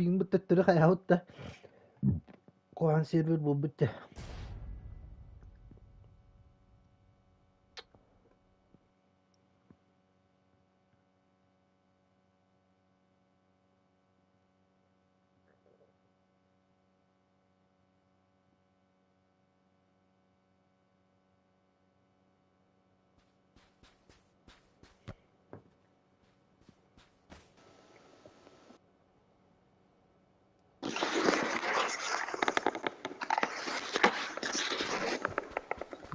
Пиҥбит төттөрү хайаабыт да куһаҕан сервер буолбут дии.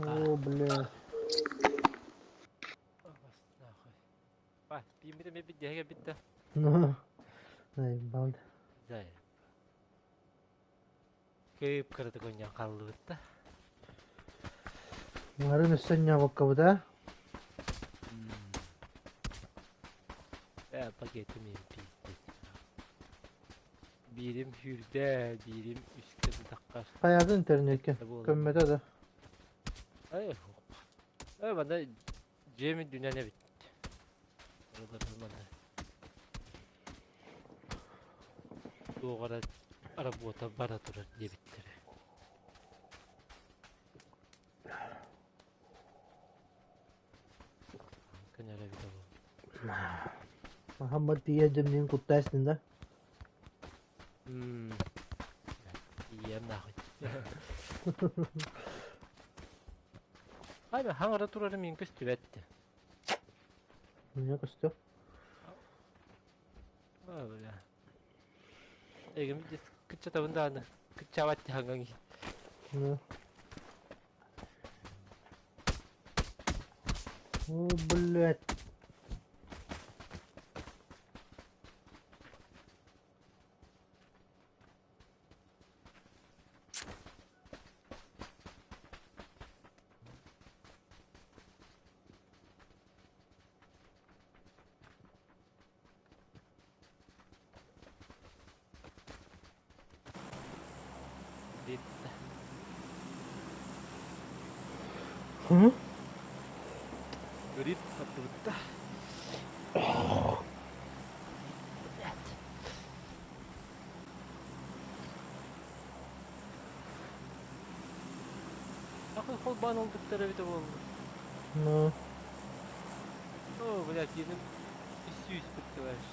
О, бля. Ну, наебал. Кыып кыратык оонньоон хааллыбыт да. Марын өссө ньабаккабыт аа? Ээ, пакетым иһин пиздец. Биирим сүүрдэ, биирим үскэ тутахха. Хайаатын интернетке көммөтө да. Эй, эй, манна дьиэм үрдүнэн эбит. Манна. Туох эрэ работа бара турар диэбиттэрэ. Көнөрө эбитэ буолла. Махаммар тиийэ дьэмниин куттаастын да? Тиийэм нахуй. Ай, хаҥара турары мин көстүбэт. Меня көстөр. А, бля. Эгим кыччатабын даҕаны кыччаабат хаҥаҥ Ну. О, блядь. Bitti. Hı? Grip bitti. Блять. Ахы холбаан ылбыттар эбитэ буолла. Ну. О, блядь, едем 300 прикрываешь.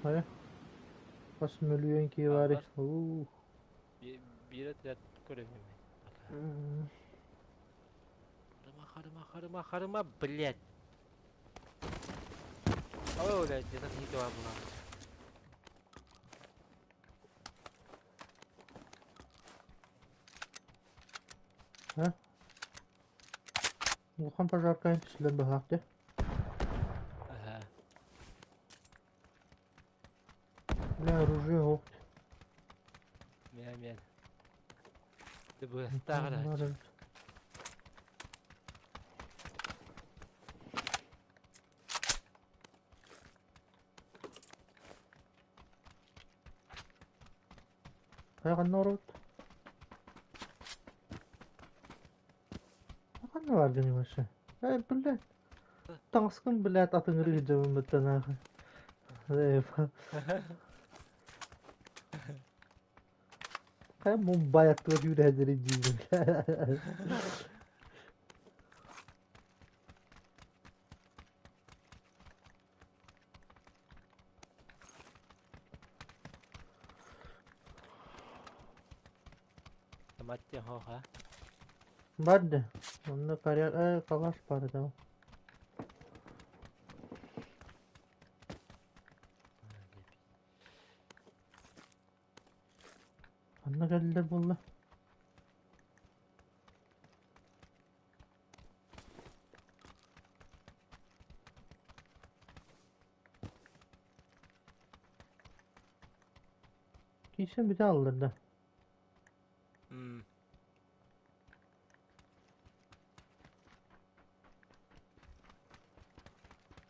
Хайа? Хас мөлүйүөн киһи баарый? Уу. Биир отряд көрөбүн мен. Харыма, харыма, харыма, харыма, блядь. О, блядь, где-то не была. А? Улахан пожаркайын түсүлэр быһаах дии. Ага. Бля, оружие оһох. Мен, мен. Быстаҕар. Хайа ханна олоробут? Ханна бааргыный вообще? Эй, блядь. Таҥаскын, блядь, атыҥырыы сылдьабын быттанаахы. Хайа Мумбай аттыгар үүрээдэрий диибин. Мать Бар да. Онно карьер калаш бар да. Ханна кэллилэр буолла? Киирсэн бүтэ хааллар да.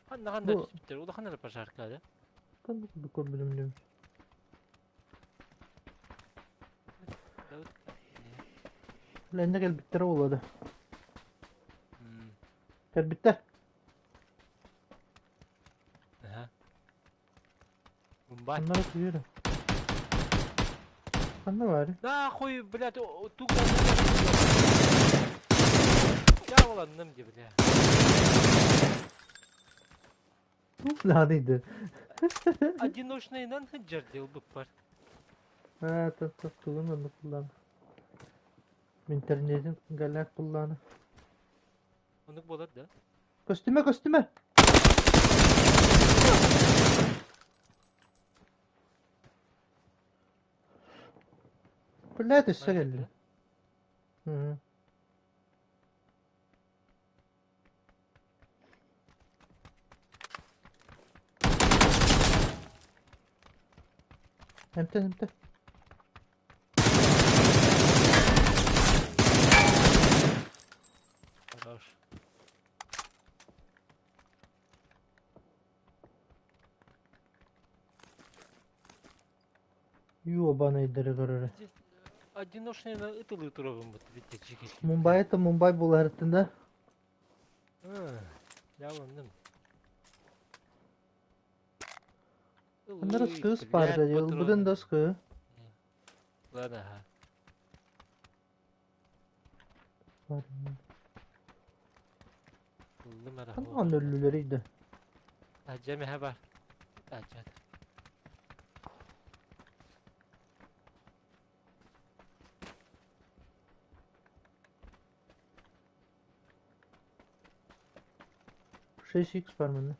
Ханна ханна Бу түспүттэр? Улахан эрэ пожарка да? ханна курдук көрбүтүм Лэннэ кэлбиттэрэ буолуо да. Кэлбиттэр. Аха. Мумбай. Ханна түһүөр. Ханна баар? Нахуй, блядь, тук Дьяволанным дии, бля. Туох наадыйды? Одиночныйынан сылдьар диэлбиппар. Аа, тугун оннук куллаана. Интернетин галляк куллаана. Оннук буолар да? Көстүмэ, көстүмэ! Блядь, өссө кэллэ. Мм. Эмтэн, эмтэн. Хорош. Ёбаныйдары көрөрө. Одиночный ытылыы туругум бут битте чики. Мумбай это Мумбай буларыттын да. Яланным. Аннары кыз барды, ылбытын да скы. Ладно, ага. Ханна өллүлэрийдэ? Ажа мэһэ бар. Ажа. Шесть икс бар манна.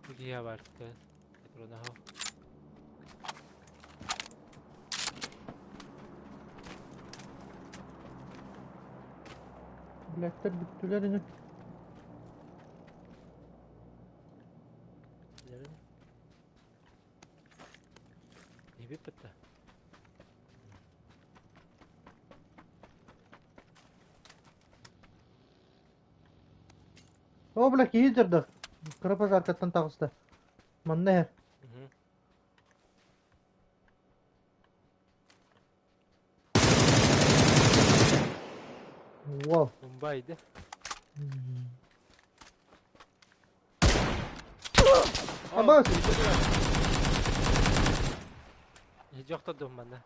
Киһи барты. Патронаһо. Блядьтар бүттүлэр ини. Ебиппит да. О, бля, киһи дьардах. Кыра пожаркаттан таҕыста. Манна иһэр. Уол. Мумбайды. Абас! Дьохтордум манна.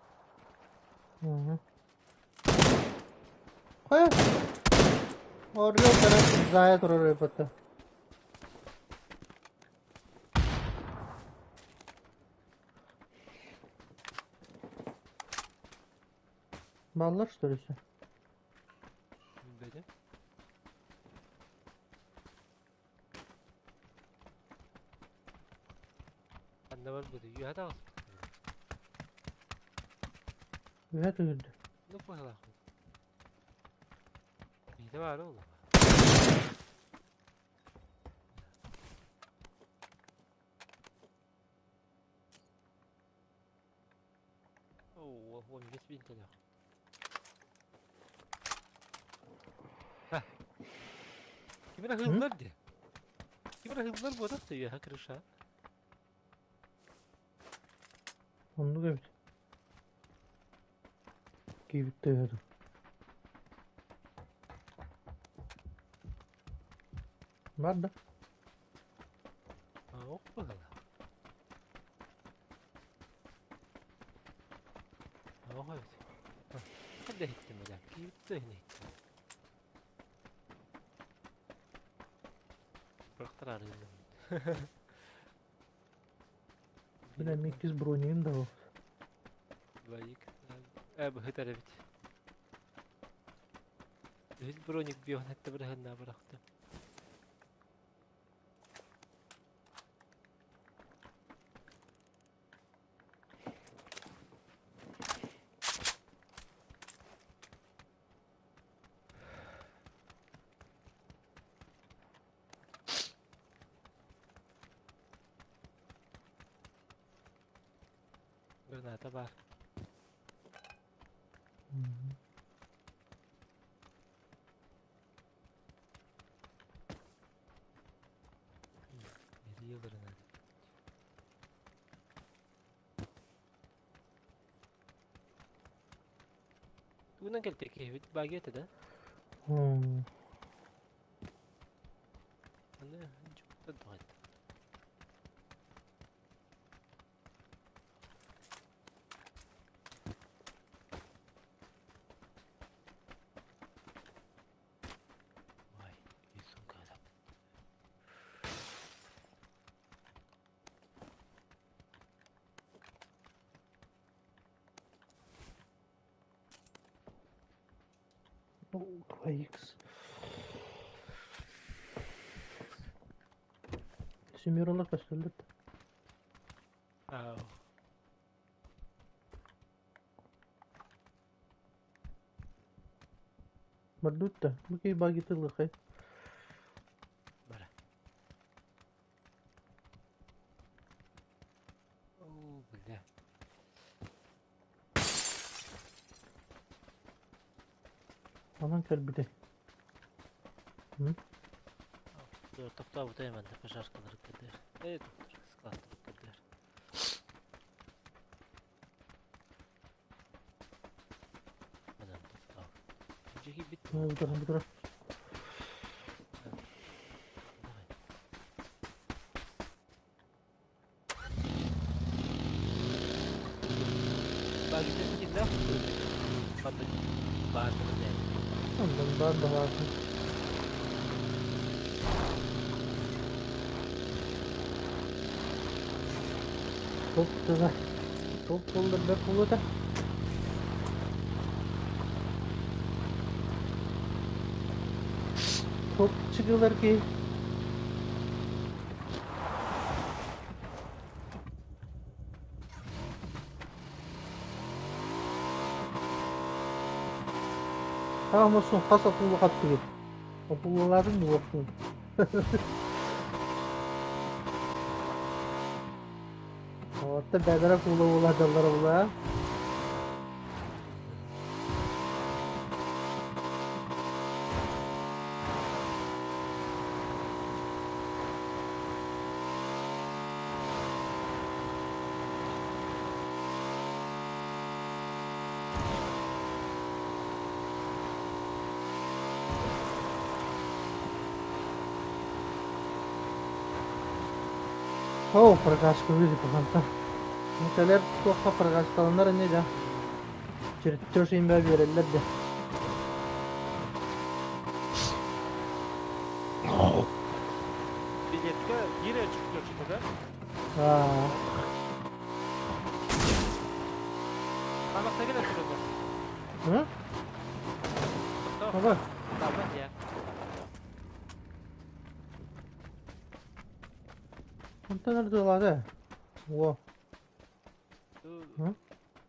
Хайа? Орел көрө зая турар эбэтэ. Баллар что ли все? Бөдө. Ханна барбыты? Үөһэ таҕыспыт. Үөһэ түһүрдэ. Ну быһалаах. Биитэ баара буолла. Оо, 15 бинтэлээх. Ким эрэ ыһыллар дии. Ким эрэ ыһыллар буотах да үөһэ крыша. Оннук эбит. Киирбит тыаһа Бар да? Ох быһалаах. Ох эбит. Ханна иһиттим элэ? Киирбит тыаһын иһиттим. Бырахтар арыыллым. Бля, иккис бронигын да ол. Двоик. Быһыт эбит. Үһүс броник биоһун этте бырыһыннаа бырахтым. Граната баар. Мэлийэ граната. Тугунан кэлтэ киһибит баги этэ да? Аны дьукта дуҕайт. Ой, сука. Ну, 2х. Семеролар көстөллөр. Ау. Мордутта. Бу баги тылыхай. Бара. О, бля. Онон кэлбитэ. Тохтообута эмэнде пожаркалар кэлдилэр. Э, доктор, складтар кэлдилэр. Адам тохтоо. Дьиги бит. Бутара, бутара. Давай. Багитин Хата баатыр дэ. Онон баар баҕаатын. Топ тыга. Топ буоллар бэрт буолуота. Топ чыгылар киһи. Таамасын хас акула хаттыгыт? Акулалаатын буолуохтун. Оттон бэдэрэ акула буола дьаллара була. Оо, прокачка выйдет паханта. Ну, кэлэр туохха прокачкаланар ини да. Чертеж имбэ биэрэллэр да. Билетка биир чертеж да? Аа. Ама сагына турда. Hı? Baba. Tamam ya. Онтон ардылаада. О. Hı?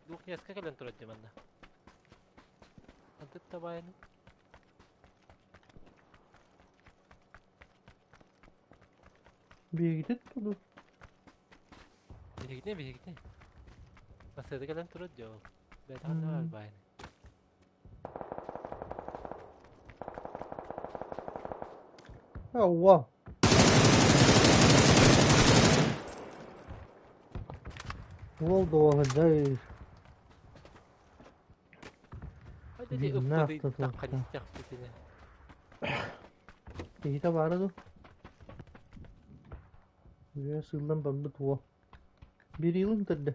Двухнеска кэлэн турар дии манна. Антыт табайын. Биэгитит туду. Биһигитне биһигитне. Масыда кэлэн турар дии ол. Бэтаҕын бар байын. Ауа. Уол дуоһудай. Hadi Дьиҥнээх ыппыты тутулта. таххан истэхпитинэ. Киһитэ баара дуу? Үө сыыллан барбыт уол. Бириилин көрдө.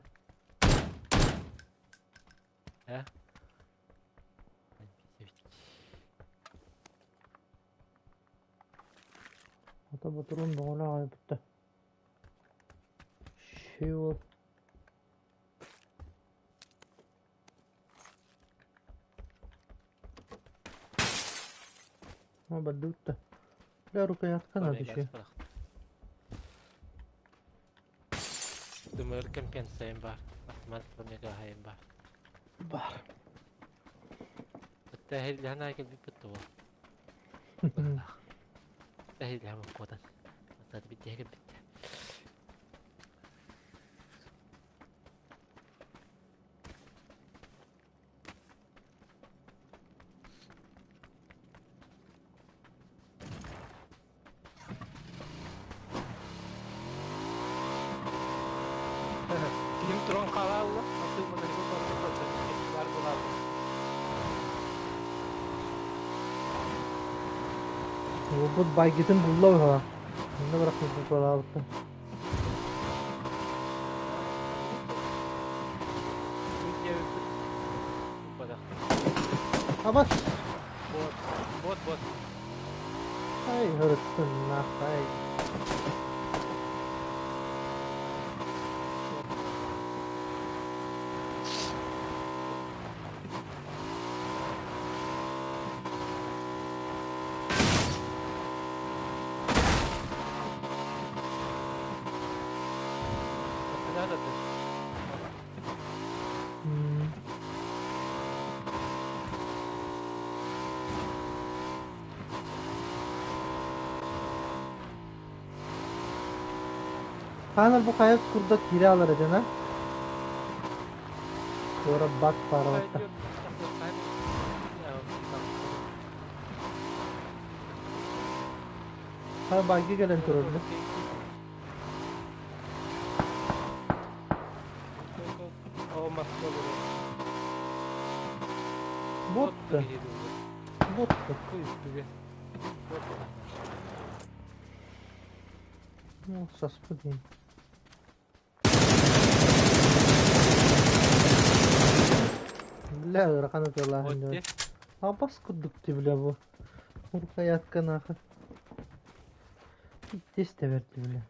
Э? Ата ботурун боҕоно аҕайбытта. Шиол. Ма бардыбытта. Бля рукоятка надо еще. Дымыр компенсайым бар. Автомат бронегахайым бар. Бар. Тэһиллэһэн аайы кэлбиппит дуо? Тэһиллэһэн куотан. Саат биттиһэ кэлбиттэ. Ким туран хаалла, асыымманарга баар буолаабыт. Уолбут байгытын булла быһа. Онно бырахпыт буолаабыттан. Диэбиппит ылбатахтар. Абас! Бот, бот, бот. Ай, һырыттыннаах, ай. Надо ты. Хаанар бу хайа курдат киирэ алар этин, а? Туора бак паарабатта. Ха байгы кэлэн турар да. Ботта. Ботта. Ну, саспыт диэн. Бля, ыарахан ытыалааһын дьон. Абас курдук ти бля бу. Урукаятка нахуй. Иккис тэбэрди бля.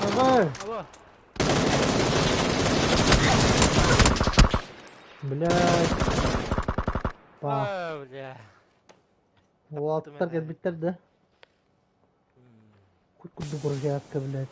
Давай! Блядь. Па. Бля. Уолаттар кэлбиттэр да. Кут курдук урукаятка, блядь.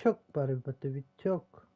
Çok var bir çok.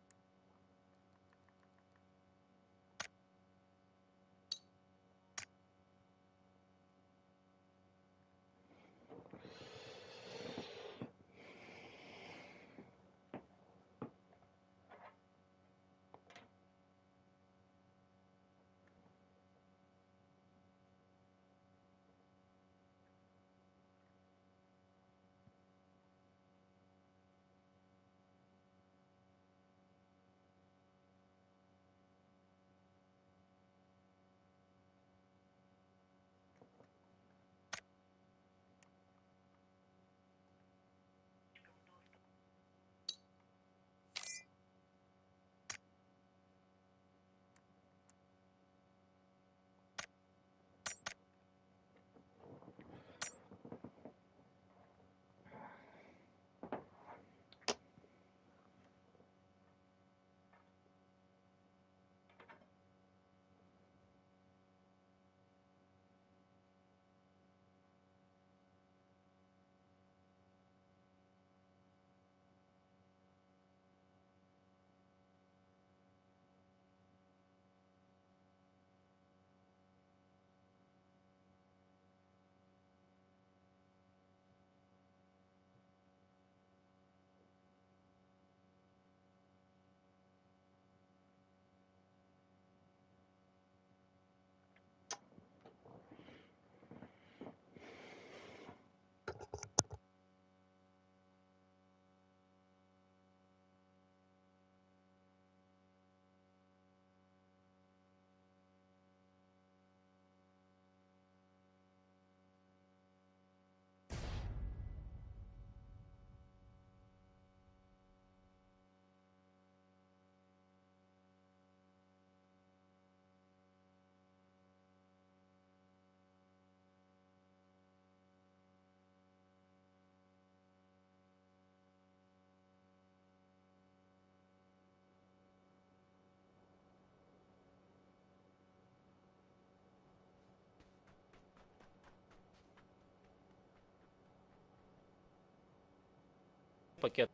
Пакет.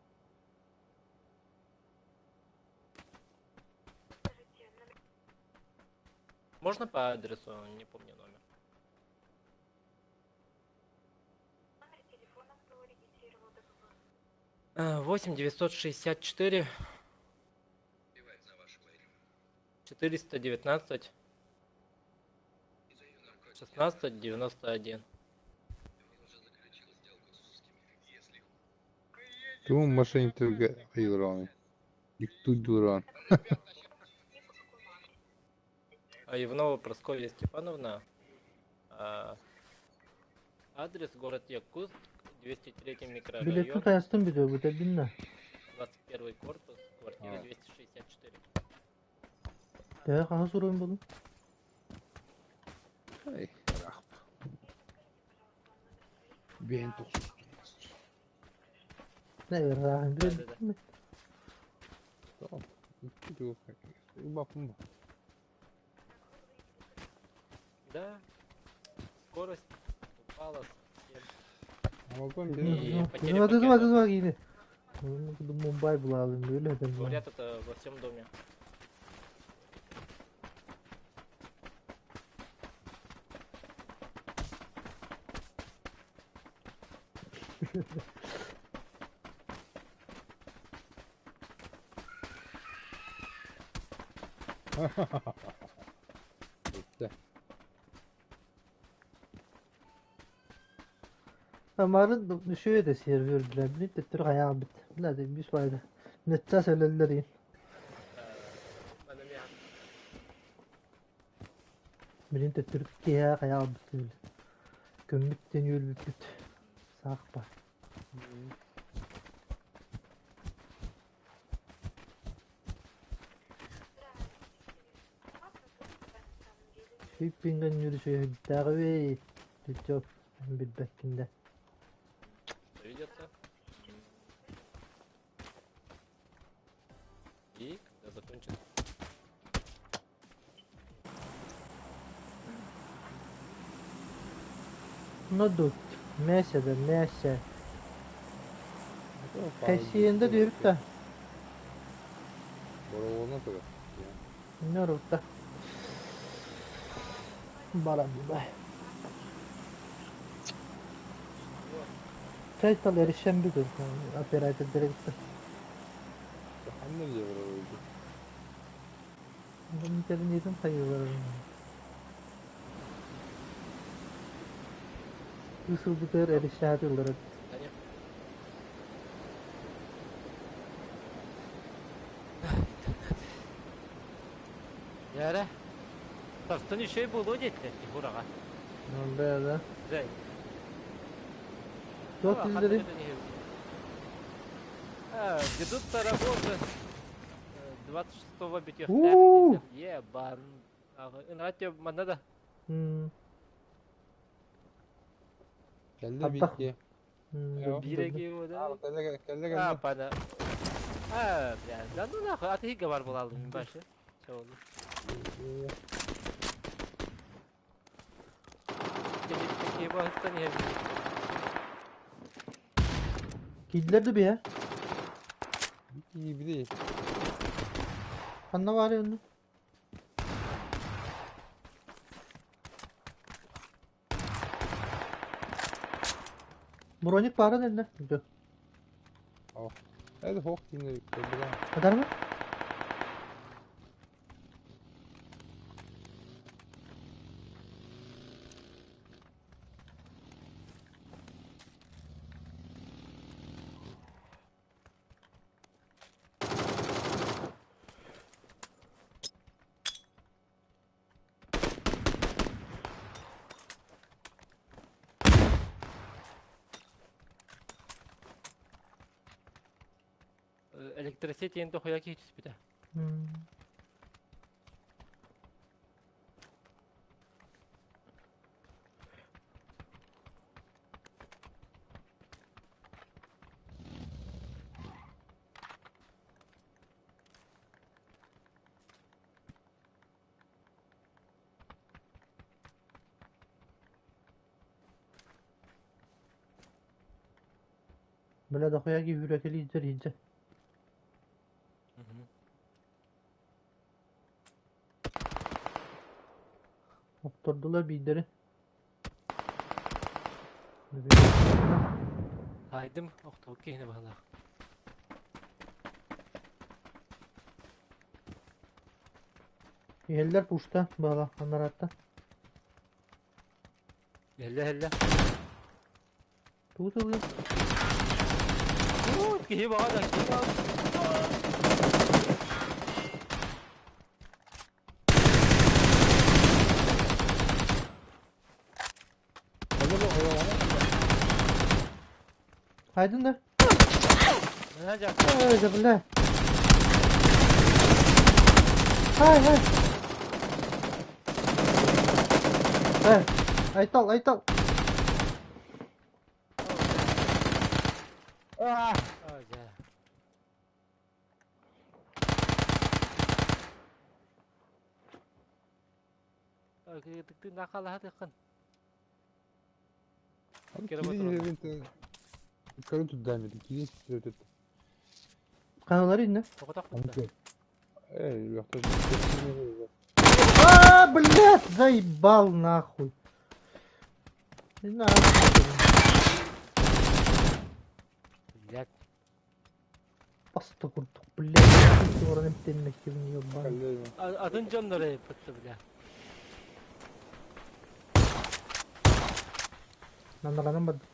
Можно по адресу? Не помню номер. 8 964 419 16 91. Тугу мошенниктарга айылраный? Диктуй. А Иванова Прасковья Степановна. Адрес: город Якутск, 203 Билетин микрорайон, хайастын бүтүө бүтэрдин да. 21 корпус, квартира А. 264. Төһө хаһыс уруйун булun? Эй, рахп. Бэйэн тохсустун. Не ыраахын Да-да-да. билбит. Бапым. Да, скорость упала совсем. Амагон И потеря Тызма тызма пакета. тызма киини. Мумбай булаалын бөлө Говорят, это во всем доме. Bitti. Амарын düşüyor da сервер билер. Билип теттер хаян бит. Билер бис байда. Нетча сөлөллөр. Она меня Билин теттер кия хаян бит. Көмүттен өлбүт. Саак бар. Шиппинген жүрүшү дагы Жок, билбеккинде. Придется. И когда закончится. Ну тут мясо да мясо. Кэсиэнде диэбит да. Боровона туга. Нөрүтта. Баран бай. Чайтал erişen bir gün. Оператор директор. Ханна же боровойду. Интернетин хайылар. Ысылбытыр erişen. Да нет. Яра. Сарсын еще и было дети, Фигураға. Да, да. Жай. Тот изleri. Ведутся работы 26-го битёх. У-у-у. Ебан. Инрате манада. Кэллэ Аттах. битти. Йо. Биреги его, да? Кэллэ кэллэ А, кэллэ. пана. А, бля, да ну нахуй, а ты говор был алдым, башы. Чё oldu? Такие не Кидлер de bir ya. Битти били. Ханна бар önü. Броник барын элне. Это хох тинер кэллэ. Адар mı? Электросети енді хуяки түспіді. Бля, дохуя киһи үүрэкэлиир иһдьэ. Охтордулар биирдэрин. Хаайдым, охтубут киһини быһалаах. Иһэллэр пушта баала анараатта. Иһэллэ иһэллэ. Тугу тылый? Киһи баҕа да киһи баҕа. Хайдын да? Мына жак. Ой, да бля. Хай, хай. Эй, Айтал, Айтал. Аа! Ой, дьэ. Тыктыын Көрөн турдаам ити киирин сирэ Ханалар инне. Эй, А, блядь, заебал нахуй. Не знаю. Блядь. Баста курдук, блядь. Оран эмтенмекке ебан. Атын дьоннор эппитте, бля. Нанаганан барды.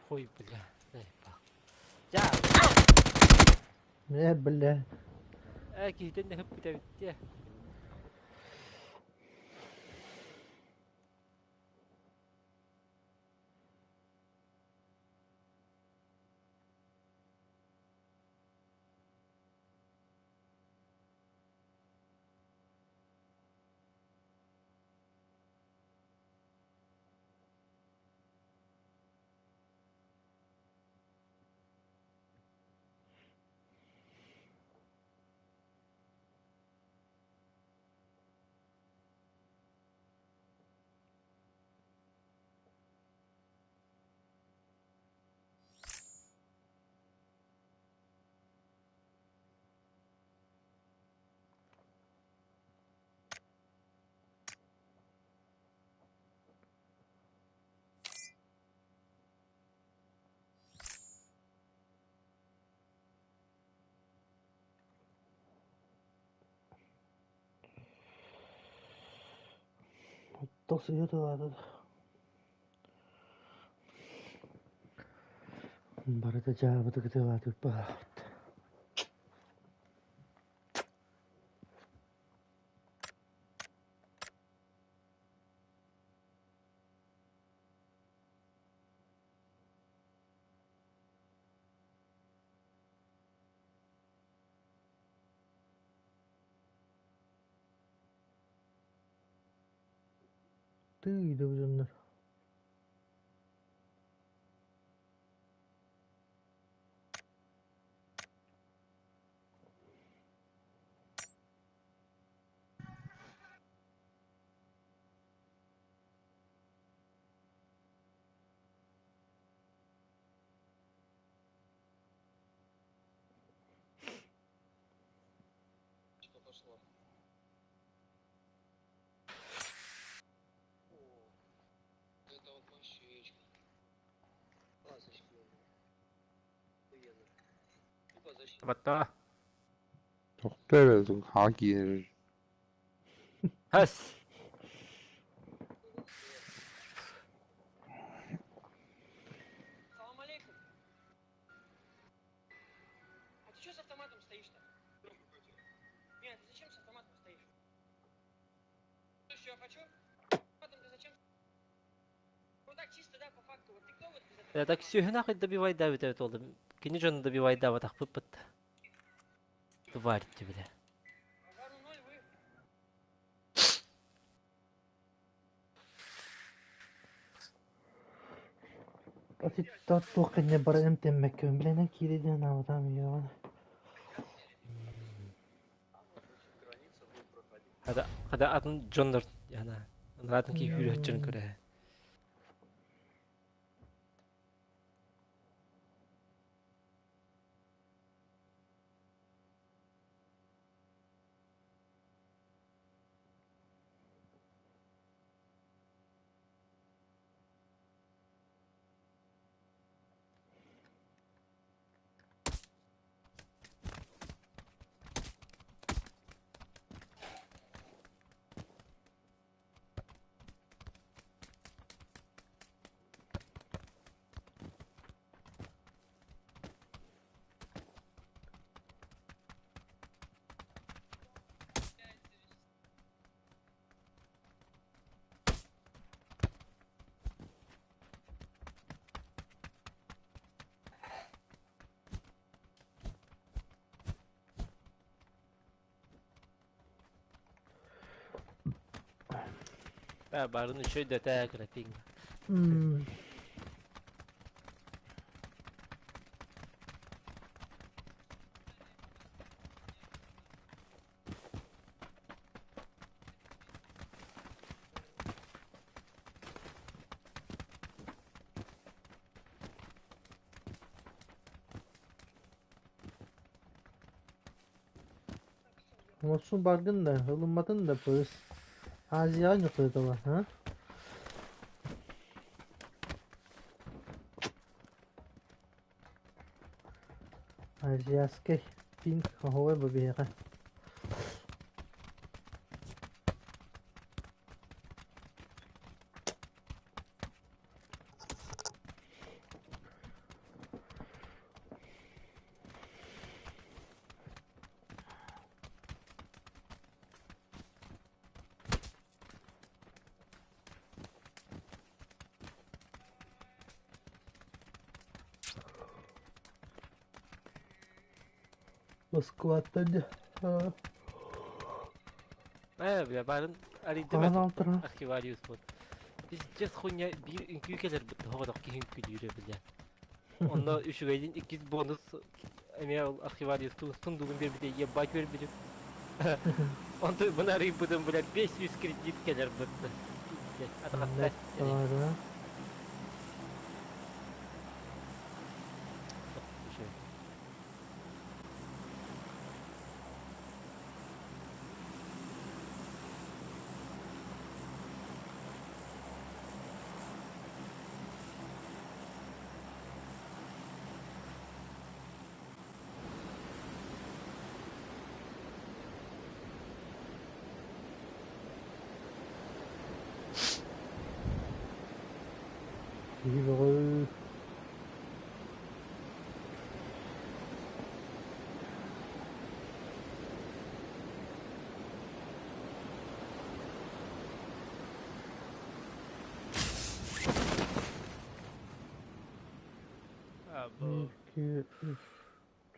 Хуй, бля. Заебал. Дьа. Э, бля. Э, киһитин да хыппыта битте. Тосуйа тылаатар. Барыта дьаабыты кытылаатык баҕаабыт. Тыый да дьоннор. Пошло. О, это вот мощечка. Ласточки у него. Охуенно. Типа защита. Батта. Тохтоо хаа киирэр. Хас. Салам алейкум. А ты что с автоматом стоишь-то? Нет, ты зачем с автоматом стоишь? Слушай, я хочу. Автоматом ты зачем? Ну так чисто, да, по факту. Вот ты кто вот без этого Я так автомата? сүһүн добивайдаабыт эбит буолла. Кини дьону добивайдаабатахпыт бытта. Тварь ты, бля. Базару ноль, вы. Атиттар туох кэннэ баран эмтэммэккэ билэнэн киирэн аабатаам ийэҕин. Хата, хата атын дьоннор Ана. Анаратын ки хүрөччөн көрө. Барын үчүй дөтэ кыратыҥ. Оҥорсун бардын да, ылымматын да пыс. Азияҕа ньуккуйдалар, а? Азиатскай пинг оһуобай бу биһиэхэ. Москваттан Ээ, бля, барын арыйдым хаһан этим. алтыра Архивариус вот. Пиздец хуйня биир үҥкүү кэлэрбит тоҕо киһи үҥкүүлүүрэ бля. Онно үчүгэйдин иккис бонус эмиэ ол архивариус сундугун биэрбитэ ебать биэрбитим. Онтон быны арыйбытым бля 500 кредит кэлэрбит. Блядь, атаҕастаах сирэй. Үчүгэй. Киһи бөҕө. А, Bir, бу iki, üç,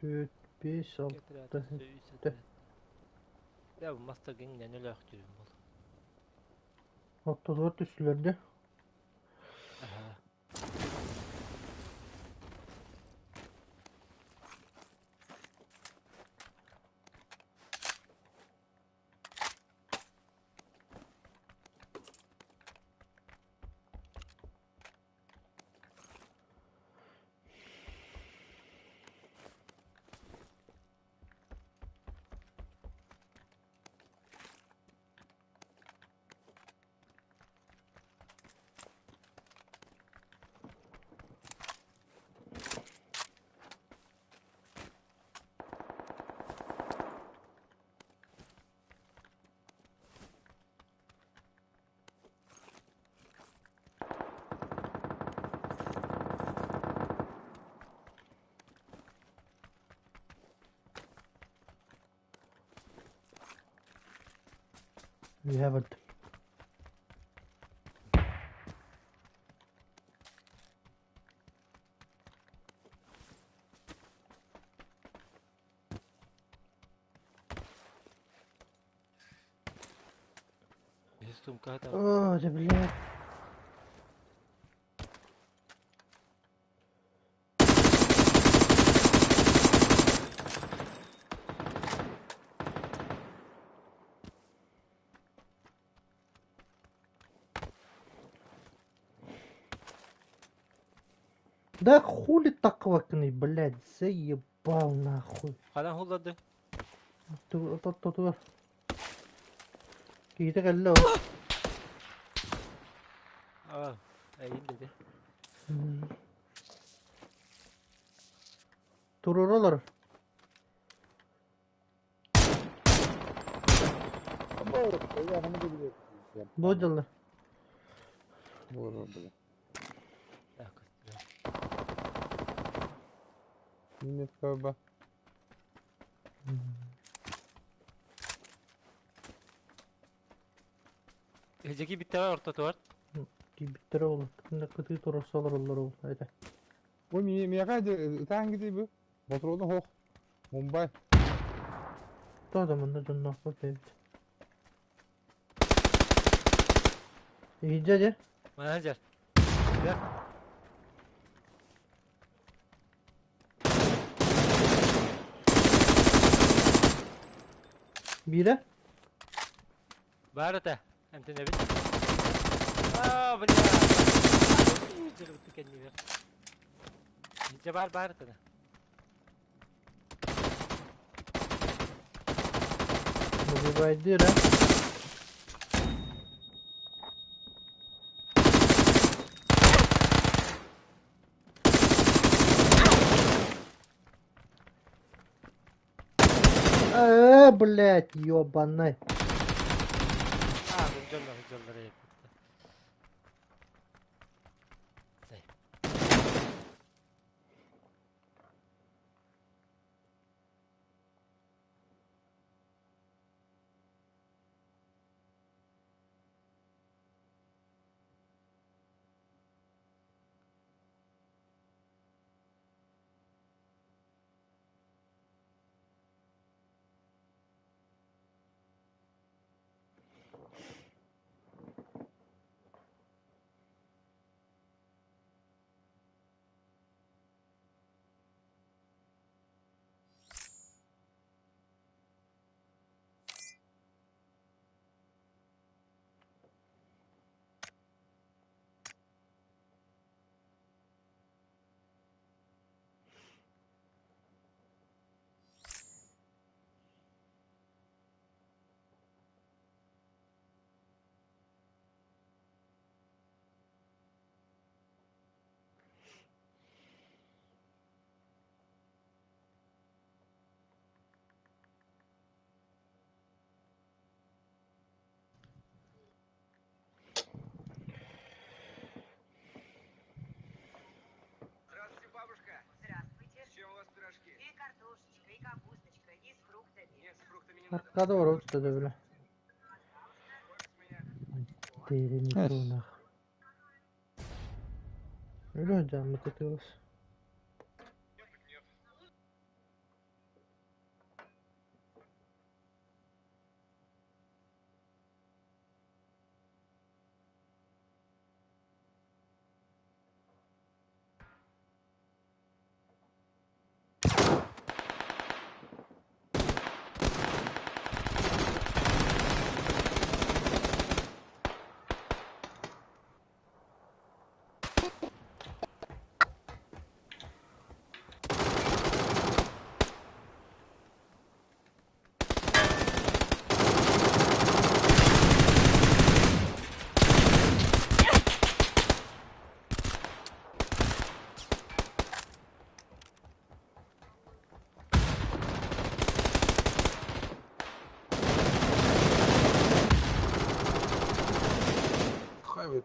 dört, beş, altı, сэттэ. Я бу маста гиҥнэн өлөөхтүүрүм бол. Ортотугар түстүлэр дии. Аха. Үөһэ бардым. Сумка там. О, да блядь. Да хули таквакный, блядь, заебал нахуй. Ханан хулларды. Тотугар. Киһитэ кэллэ ол. Аа, эйин dedi. Туруоралар. Бу дьыллар. Эжеки биттера ортотугар. Киирбиттэрэ ол. Кытыы туруорса олороллор ол. Это. Ой, миэхэ ытаан кити бу. Ботуруону хоох. Мумбай. Тоҕо да манна дьонноохпут эбит. Иһирдьэ дьэ. Манан дьэр. Биирэ. Баар этэ. Эмтэнэбит. Аа, бля. Дьырбытты кэннибэр. Дьэ баар баар этэ. Убивайдыыр а. Э, блядь, ёбаный. Аа, дьоннор дьоннор эппиттэр. Здравствуйте, бабушка. Здравствуйте. С чем у вас пирожки? И картошечка, и капусточка, и с фруктами. Нет, с фруктами не надо. Аркада var o da bile. Сколько с меня? Дерин нах. Öyle hocam mı tutuyoruz? Нет, так нет.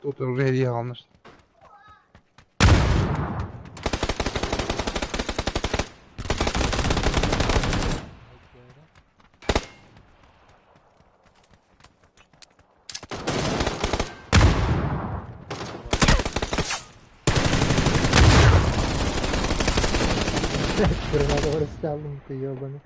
Тут уже hediye almış. Granada orası aldım ты ёбаный.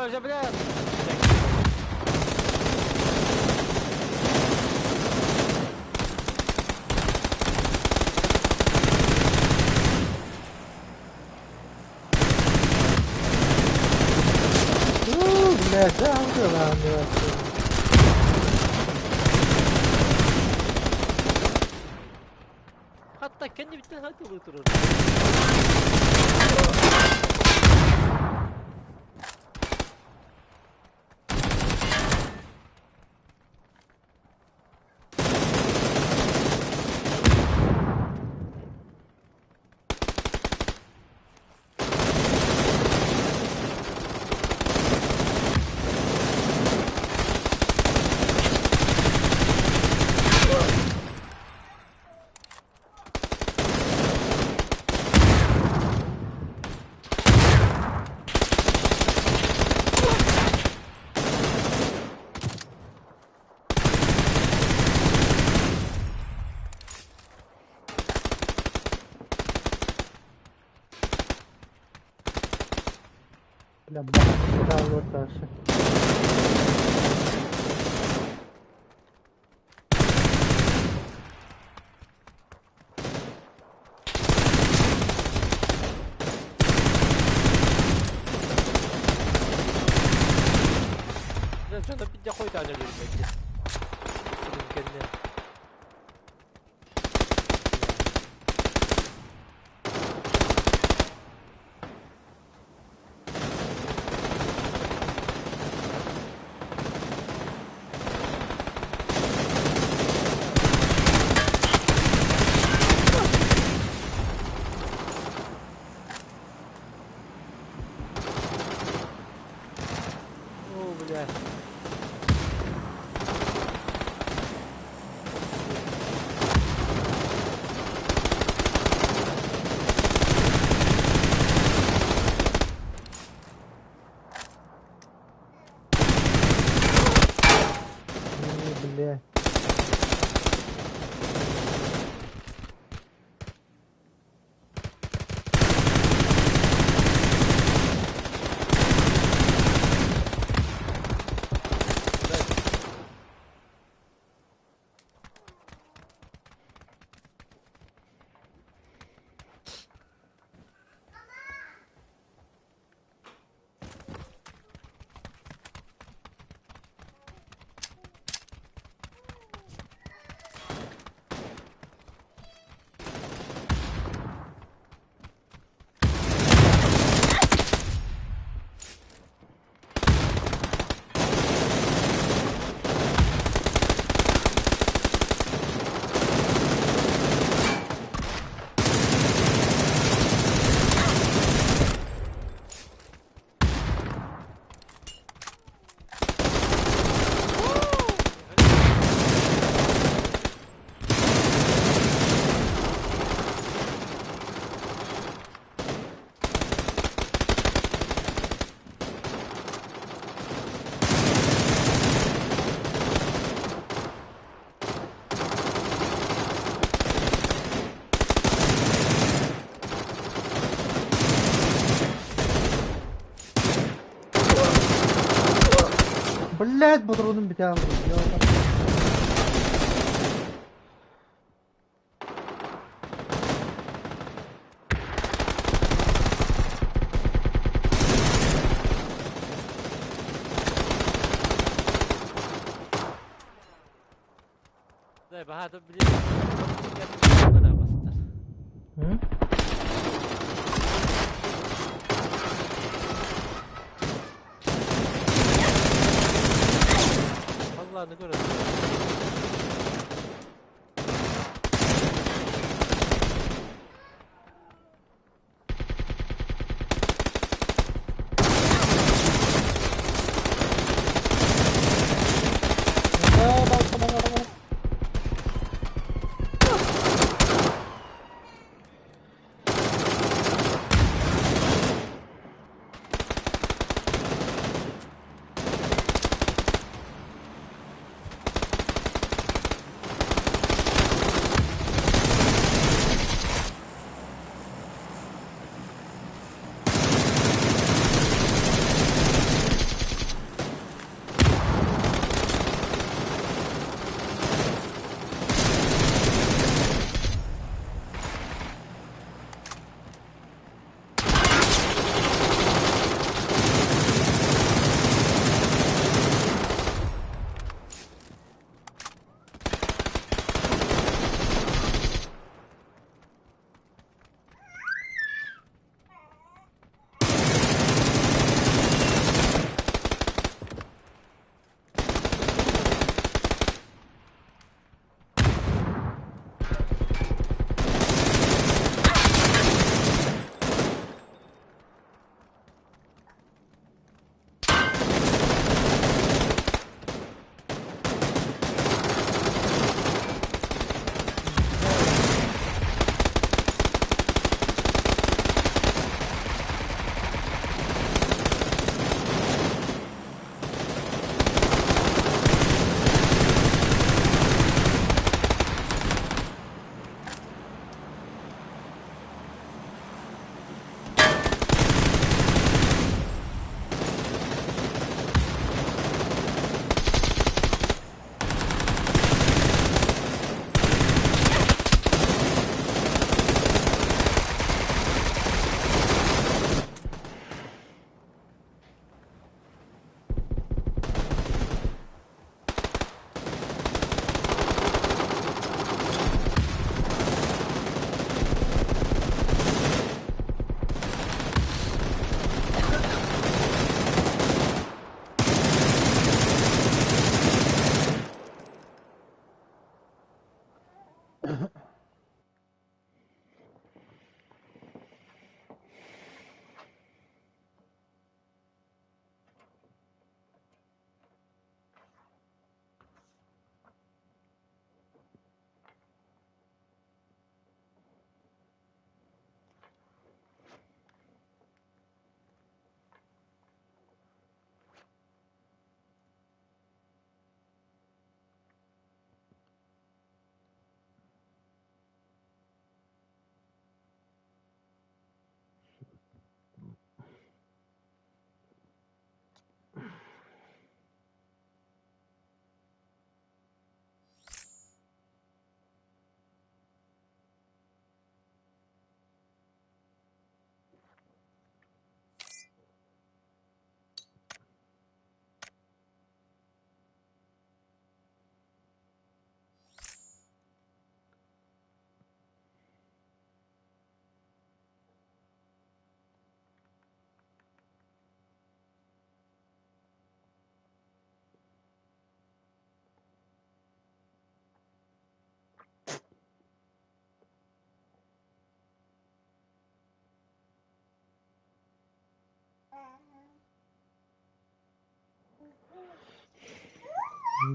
Боже, бля! Уу, блядь, да, да, да. Hatta kendi bitten hadi oturur. Бля, бля, вот дальше. Ben şurada bir de koy tane vereyim bence. Dedim kendine. О, бля. Ой, бля. Блядь, патроном битя. Дай багато, блін. Я не бастар. М? Vallahi ne görüyorum. Да, да, да, да, да.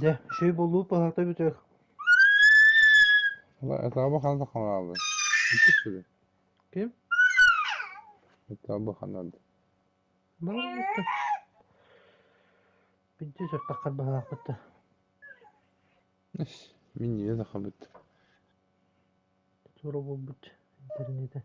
Дьэ, үчүгэй буолуу паһаата бүтүөх. Этабы ханна хамарааллар? Икки сүрү. Ким? Этабы ханна Баран Бидди сөртаххар баһаахпыт да. Мин ньиэ да хабыт. Тура буолбут интернете.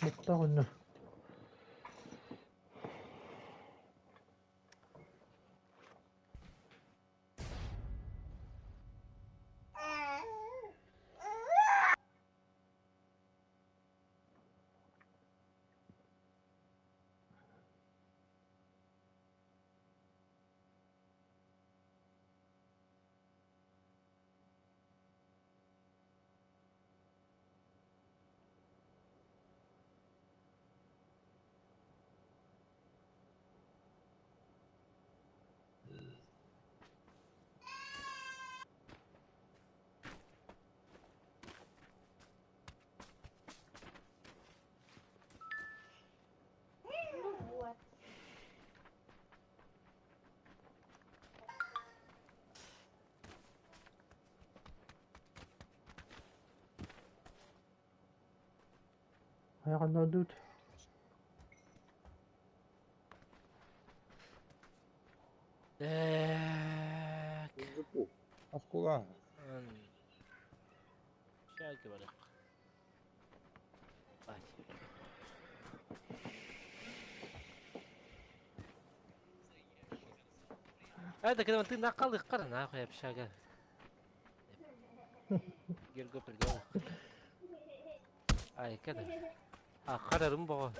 Бухтаах онно. Айаҕын Так. Оскула. Сейчас говорю. Это когда ты накал их кара нахуй общага. Герго пригол. Ай, когда? А харарым бого.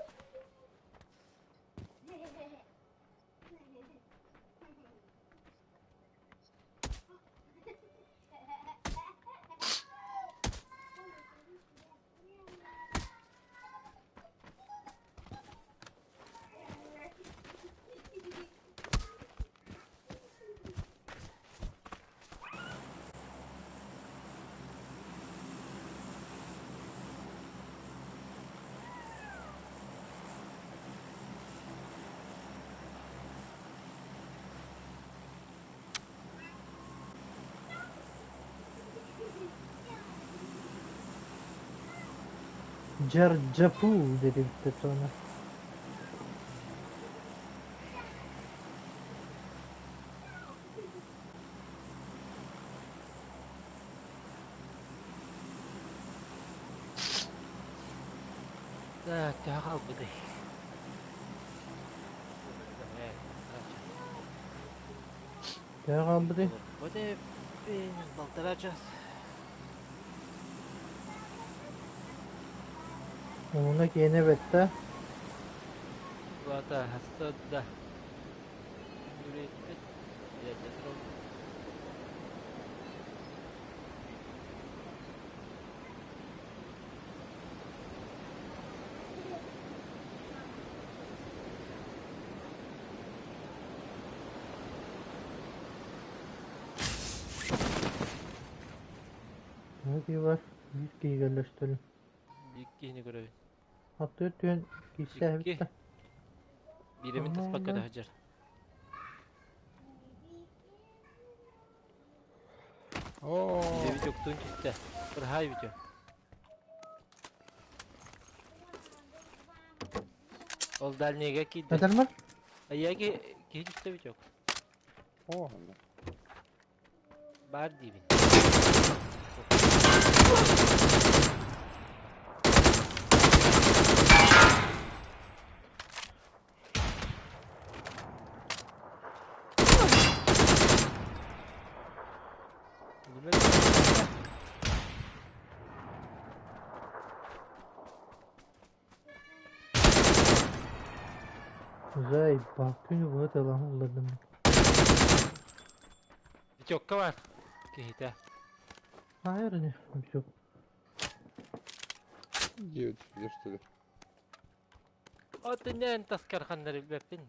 Джарджапу dedi sonra. Так, төһө хаалбытый? Төһө хаалбытый? Вот полтора час. Онно киэнэ бэттэ. Плата хасса да. Нүреппит. Ne var? Bir киһи кэллэстэлин. Иккини көрөбүн. Аттыыр түһэн киирсэ Икки. эбит да. Биремин таспакка да сылдьар. Оо. Бире Витёктуун түстэ. Ырһаай Витё. Ол дальнийга киирдэ. Этэр бар? Айаги киһи түстэ Витёк. Оо. Баар диибин. Зай, күнү быһа талаһын уллардым. Витёкка бар. Киһитэ. Хайыр ини, все. Девять, где что ли? Отыннан таскар ханнары билбэппин.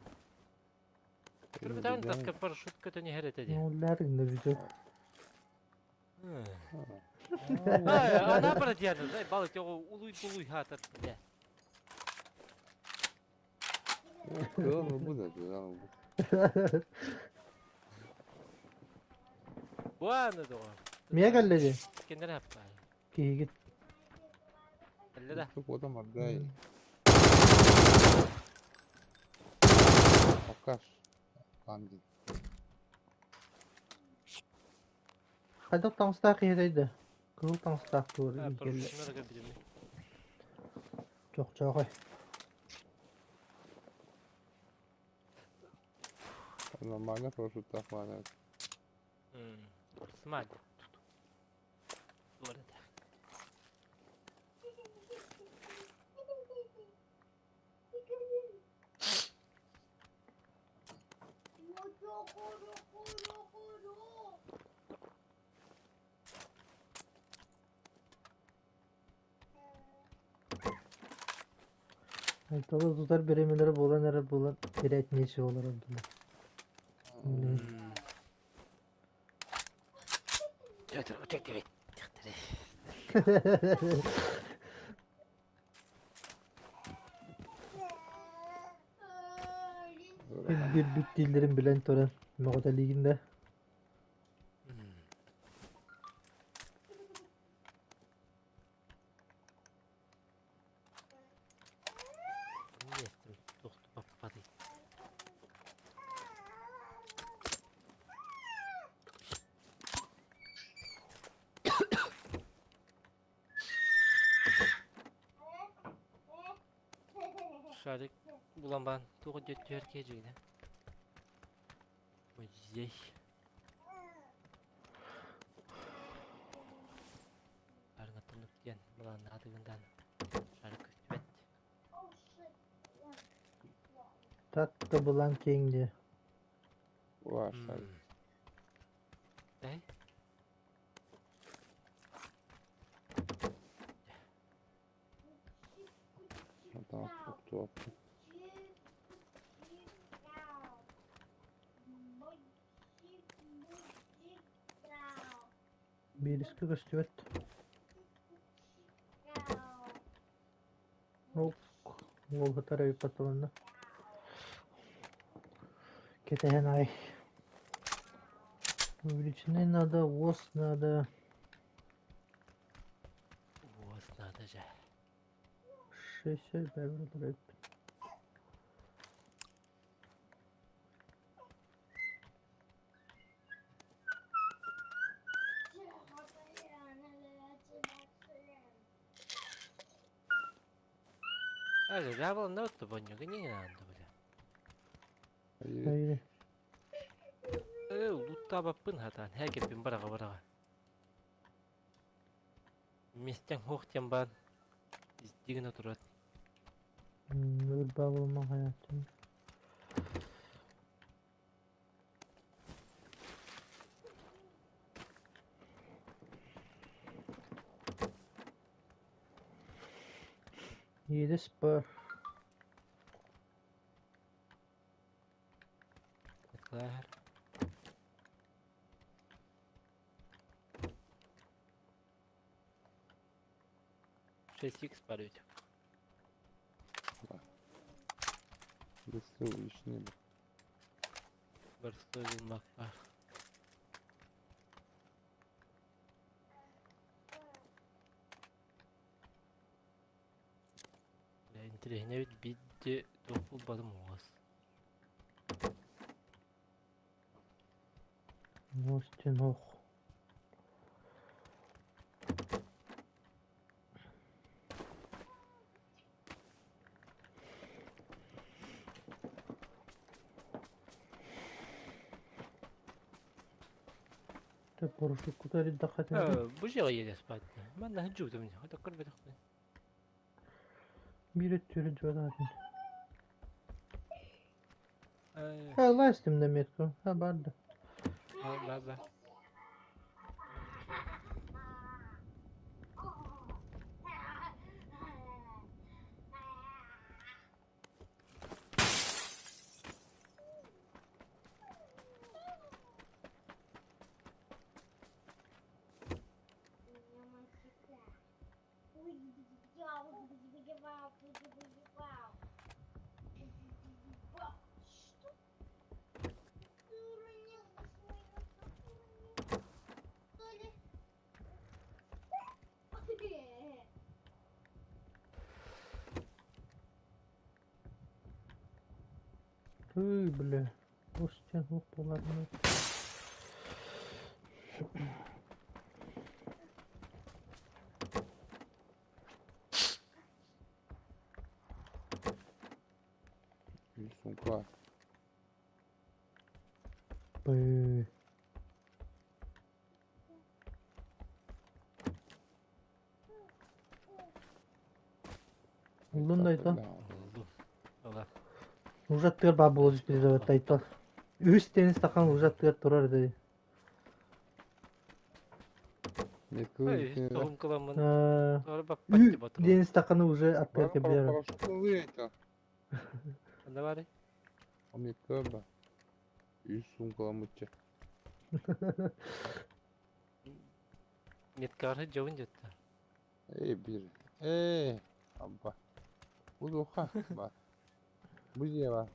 Көрбүтэн таскар парашют көтөн иһэр этэ дии. Ноллаатыҥ да бүтү. Ана бара дианы, дай балы тього улуй булуй хатар бля. Кыlan bu da кыlan bu. Буаны доҕор. Мия кэллэ дии. Кендер хаппай. Киһигит. Кэллэ да. Çok odam var day. Акаш. Канди. Хайдах таҥастаах киһи да? Кыһыл таҥастаах туор кэллэ. Парашютына да көрбүтүм. Чохчоохой. Нормально хорошо так ладно. Смаль. Туор этэ. Айталы тутар бириэмэлэрэ буолан эрэр буолан тирээт нечего олорор дуу. Петр, утек Bir бүт дииллэрин билэн туран мөҕүтэлиигин да. Шарик булан бан тугу дөттүөр кежигине. Музей. Арыңаттанып диэн балааннаатыгындан шарик көстүбэт. Так да булан киэҥ дии. Ва, шарик. Эй? Tamam, tuhaf. Биирискэ көстүбэт. Ол уол сытар эбит патронна. Кэтэһэн аҕай. Увеличенный надо, ВОЗ надо. ВОЗ надо же. 6 бэбэр Ага, жабыл на отто боннюга не надо бля. Hayır. Э, луттабаппын хатан, хэкеппин бараға бараға. Местен хоқтен бар. Издигін отырат. Ырбаа буолма хаятын. Иэдэс бар. Клар. Шесть икс парить. Быстрый увеличение. Барстой мак бар. Бля, интересно ведь бидде тоқул бадым оғыз. Мостин ох. Тэ парашют дахатын. Бу жеға елес бат. Мен на жугдum. Хата көрбедик. Биир өттүрү дьуотаатын. Ха, ластым да метку. Ха, барды. Ба ба. Ый, бля. Устен ух буоларына. Сумка. Б. Уллун да айта. Булдум. Ола. Ужаттыгар баа буола түспүт айтал. Үһүс теннис стакан ужаттыгар турар дии. Ой, тоҕум кыламмын. Э, Ора Ү баппат батыр. диэн стаканы уже аттыгар кэбилэр. Парашют это. Анда бары. Омикаба. Үс сумкаламычча. Меткары жабын жетти. Эй, бир. Эй, абба. Бу духа бар. Бу же бар.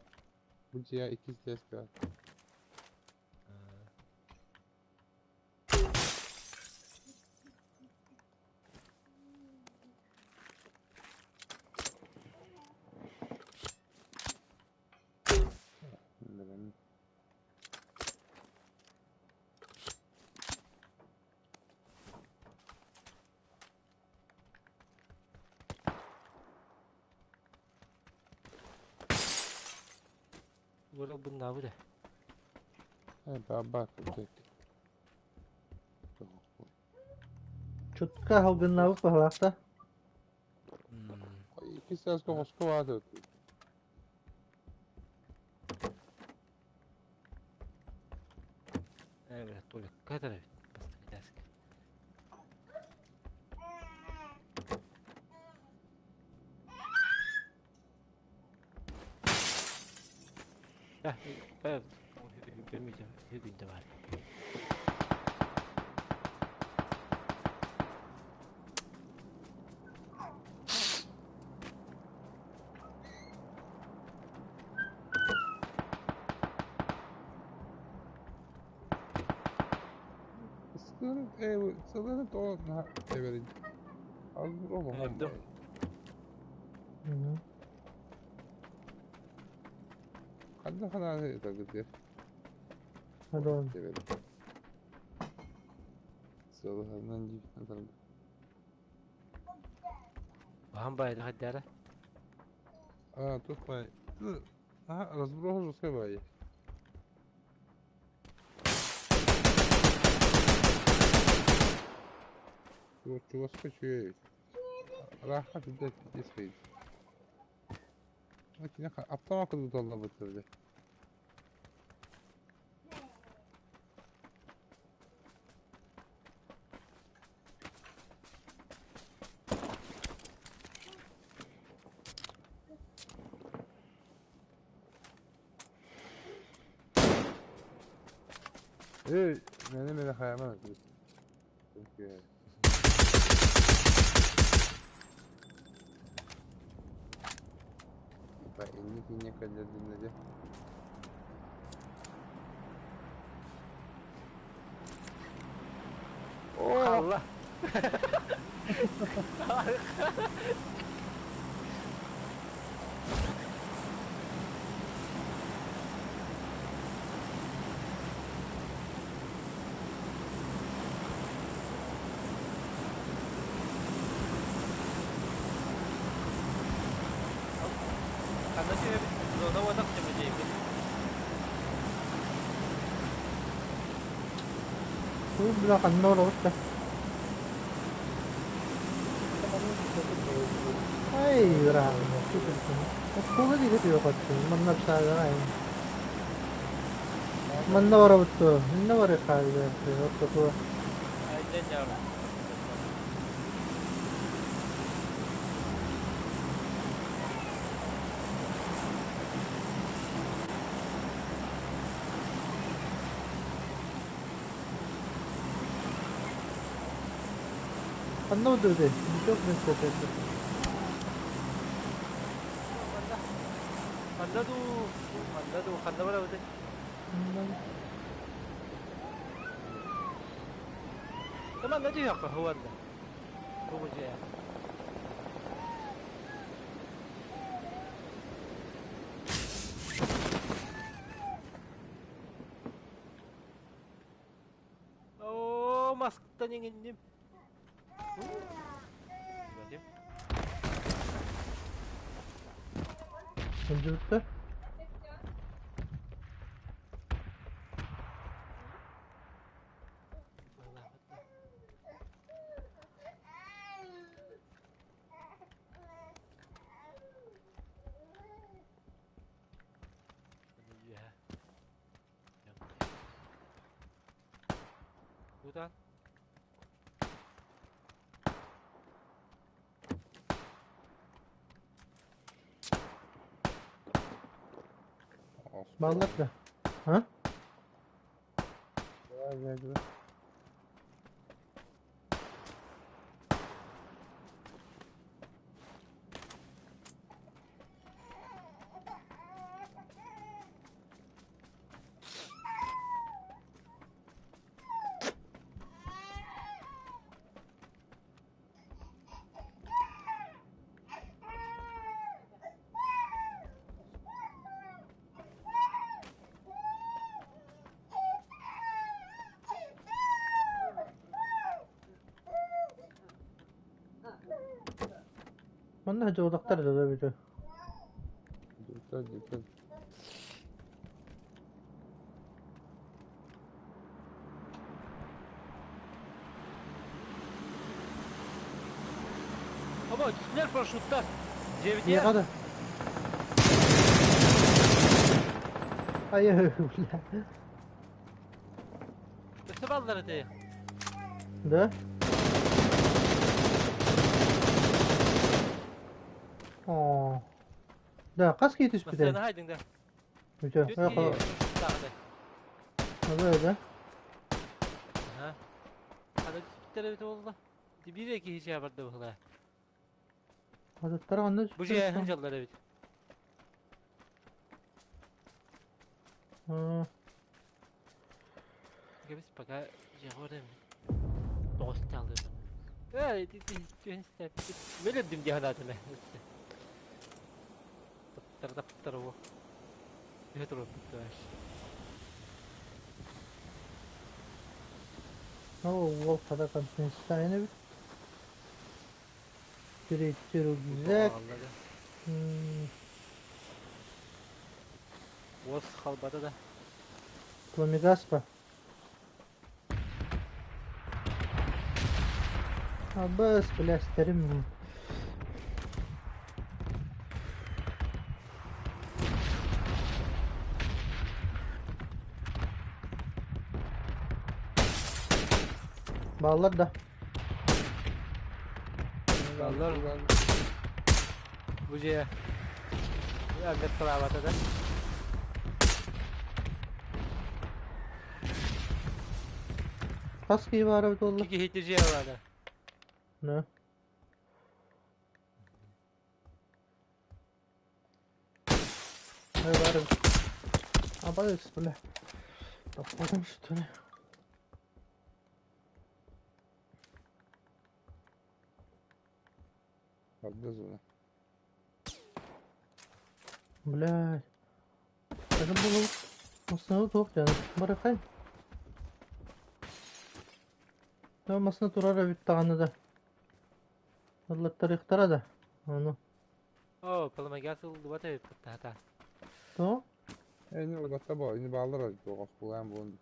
Бу же икки тес бар. Bilmiyorum. Ура бунна бу да. Э, баба, кудек. Чутка халгыннабыт баһалаахта. Икки тес коско бар. Э, бля, Толя, кадр бастык. Э, көрмейді, бүгінде бар. Сылын, э, сылын то на эверин. Аз бро. Эбдим. Ханна хана это где? Хадон. Эверин. Сылын ханнан жи. Бахан байды хаддара. А, тут май. А, разброс же бай. Вот чего скачу. Раха туда тиспейт. Лакин аптама кыды долла бытырды. Эй, мени мени хаяман. Çünkü Ba inni kinye kadar dinledi. Allah. Ханна зона вадак жемежейбит. Бу бля ханна олоҕут Ай, браво. Оскола диге түйө Манна псаага ай. Манна барабытту. Манна бары хаалга. Оттоту. Айдан жабы. Ханна удуде. Ничего не сказать. Манна ду, манна ду, ханна барабыт. Манна дүйөккө хуанна. Бу же. Маскыттан иҥинним. Билбэтим. Сылдьыбыттар. Куда? Баллар да. А? Да. Манна дьолдохтор да бүтү. Дьүттэр, дьүттэр. Оба, түстүлэр парашюттар. Дьиэбитигэр. Дьиэҕэ да. Айы, бля. Өссө баллар этэ. Да? Оо. Да, хас киһи түспүтэй? Массыына хайдыҥ да. Бүтэ. Түөрт киһи парашюттаах этэ. Да, да. Аха. Хана түспүттэр эбит буолла. Биир киһи дьиэ барда быһылаа. Атыттара онно Бу дьиэ сылдьаллар эбит. Кэбис пока дьиэҕэ барыам. Тоҕус таалыам. Ээ, түһэн истээппит. Мөлөрдүм дии санаатым ээ. Таптар таптар уо. Түһэ турбут товарищ. О, уол хата компенсация эбит. Третий рюкзак. Уос халбата да. Пламегаспа. Абас, бля, старым. Бааллар да. Бааллар. Бу дьиэ Альберт салаабата да. Хас киһи баара эбит буолла? Икки киһи дьиэ баара. Да. Баара эбит. Абайс, бля. Топпотум что ли? Хардызына. Блядь. Это было массыына туох диэн барахай. Да массыына турар эбит даҕаны да. Ыллаттарыахтара да. Ону. Оо, паламагаас ыллыбат эбит таһата. То? Эни ылбатта бо, ини баалар туох булаан буон.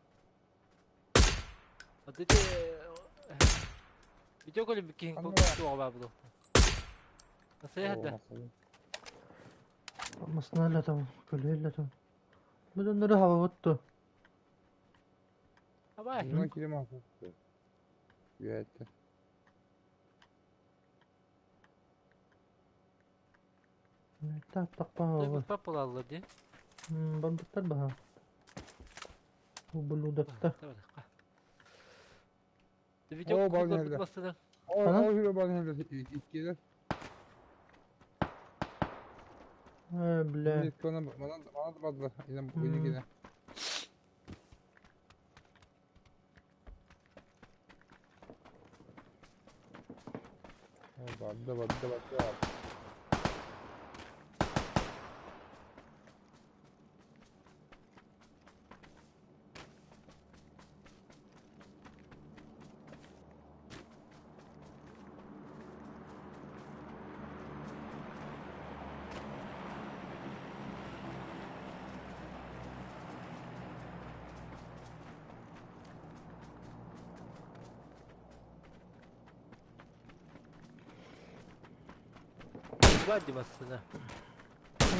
Вот эти Видео көрүм киһиҥ туоҕа баа булуохта. Насыйа да. Массыына ыллатам, көлүө ыллатам. Бу дьоннору хабабыт дуо? Абай. Мына кирем ахсысты. Үөттэ. Таптахпа Паппалаллар дии. Барбыттар баһа. Ублюдокта. Видео Оо, бал нэллэ. бастыдан. Оо, Ханан? оо, хүрэ бал нэллэ иккилэр. Э, бля. Манан манан манан бадла. Инем буйны Барда барда барда. Баар дии массыына.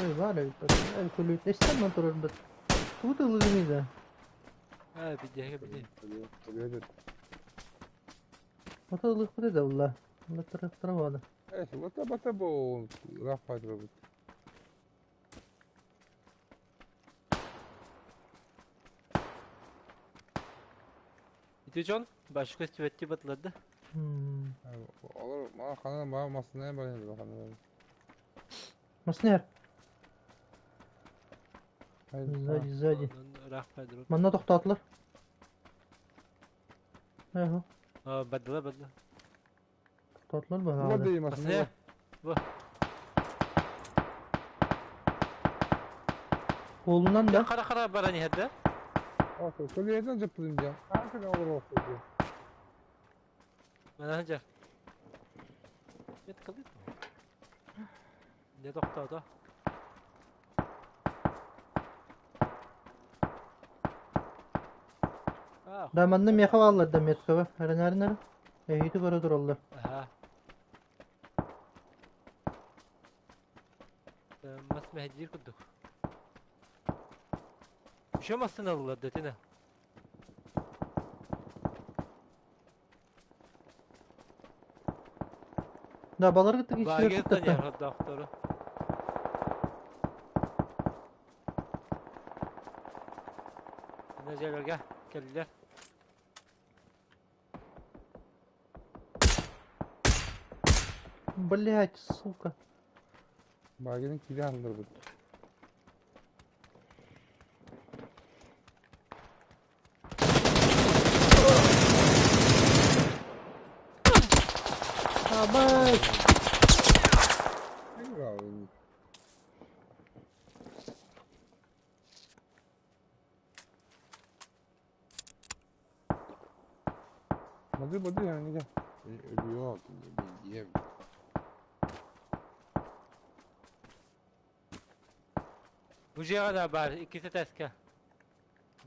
Ой, баар эбит. Эй, эстэн ман турар бит. Тугу тылыгыный да? Аа, бидиэгэ биди. Өлүөдүр. Ото ылыхпыт да улла. Улла тура баада. Э, бата бата бу ыраах бит. Ити дьон башка истибэтти батылар да. Олор маа ханан баа массыына бар ханан. Маснер. Сзади, сзади. Ыраах байдырып. Манна тохтоотулар. Эхо. Бадыла бадыла. Тохтоотулар Бу баҕаада. дии массыына. Массыына. Бу. Колунан да. Хара хара баран иһэр да. Көлүөтэн жыппытын диэн. Аан кэлэн олорор диэн. Манан жар. Нет калыт. Не тохтоото. Да манна меха бааллар да меткаба. Эрэнээрин Эһиити көрө тураллар. Аха. Мас мэһдиир курдук. Еще массыына ыллар да тина. Да балар кытта Багет киирсилэр кытта. таня доктору. Нәҗәләргә кэллилэр. Блять, сука. Багының кире алдырбыт. Абай! Бады бады yani gel. Ölüyor diye. Бу жиэҕэ да баар иккитэ тэскэ.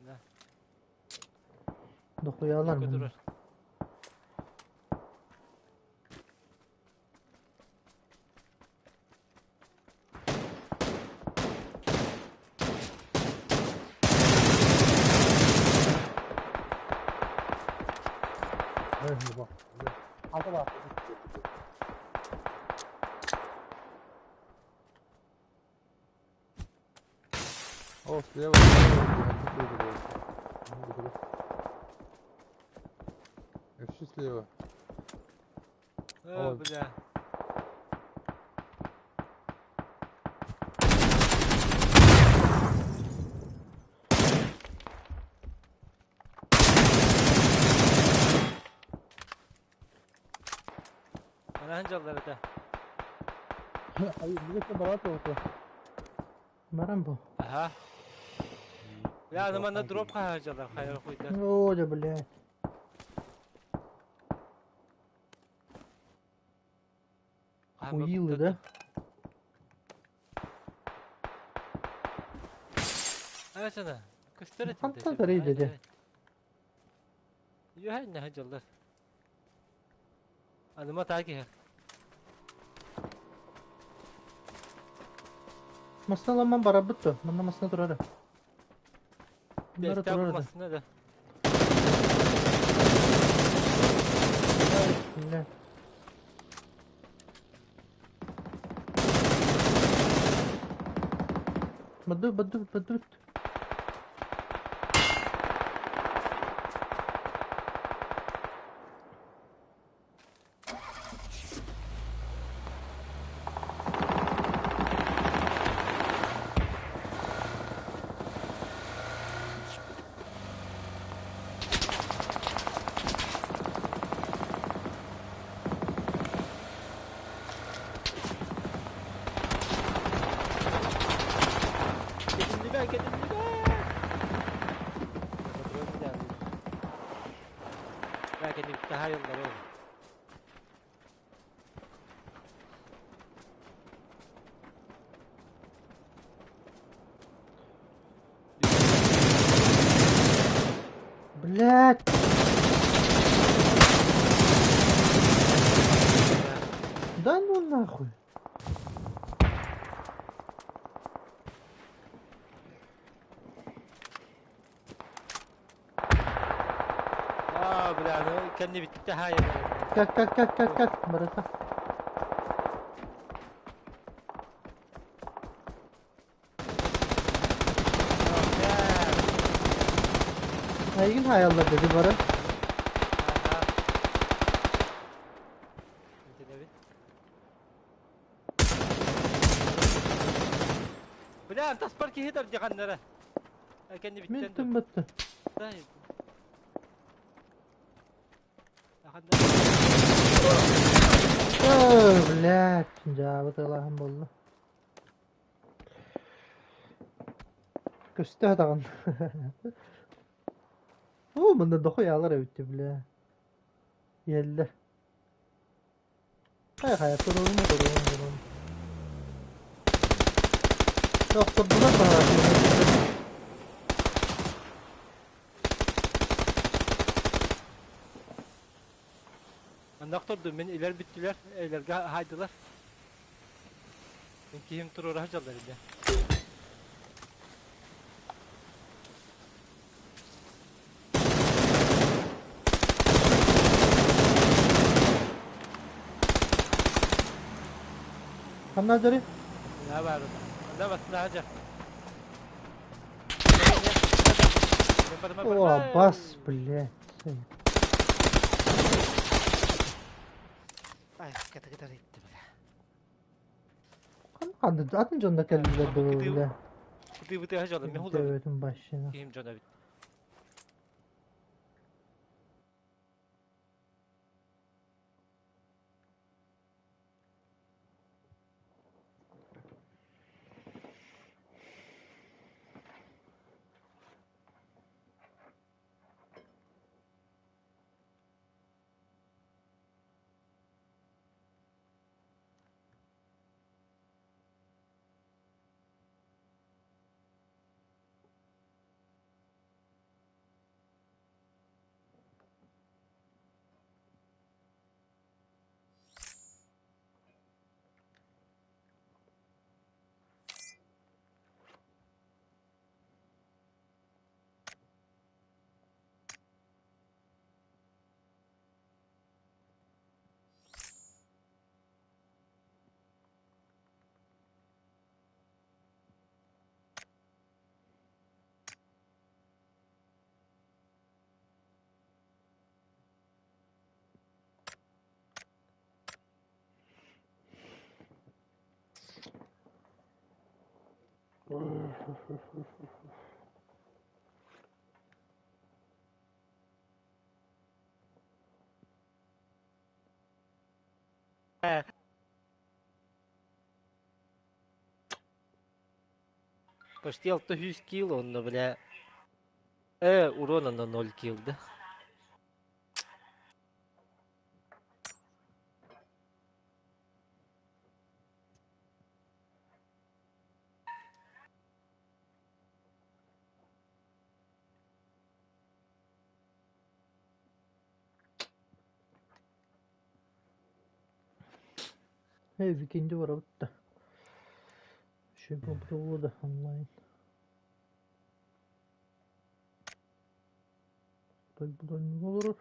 Да. Дохуялар Көтүрөр. мын. Evet bak. Altı bak. О, слева. Вообще слева. О, Ой. бля. Анаһын дьаллар этэ. Hayır, bir de barat oldu. Баран бу. Аха. Бля, аны манна дроп хаһар дьаллар хайар хуйдар. О, да, блядь. Хуилы, да? Аясана. Көстөр этин. Хантан тарыйды дэ. Юһэн наһа дьаллар. Аныма таа киһэр. Масналаман барабыт то. Манна масна турара. Бара Бэстэ турара. масына да. Бля. Баду, баду, баду. Кэтиннибэ, кэтиннибэ. Бля, кэтиннибэ тахайыллар ол. Блядь. Да ну нахуй. Бля, ну кэннибиттэ хаайан Кэт, кэт, кэт, кэт, кэт, барыта. Эйигин хаайаллар дии бары. Бля, таспар киһи тардьаханнара. Мин Кэннибиттэн. тыммытты. Оо, блядь, дьаабы тылааһын буолла. Көстө даҕаны. Оо, манна дохуйаалар эбит бля. Иһэллэр. Хайа-хайа, туруорум, туруорум, туруорум. Охтордулар баҕар. Манна охтордум, мин илэр бүттүлэр, эйлэргэ хаайдылар. Мин киһим туруора сылдьаллар илэ. Ханна дьари? Сына баар Онно басына сылдьар. О, бас, блядь. Ай, катыгытар итти, бля. Ханна атын дьонно кэллилэр дуу, бля. Кытыы-бытыы дьоно, мен хулар. Төбөтүн башына. Киһим дьоно бит. Почти 600 килл, онно, бля. Урона на 0 килл, да? Эй, викинди барабыт да. Еще попробую онлайн. Будан olur.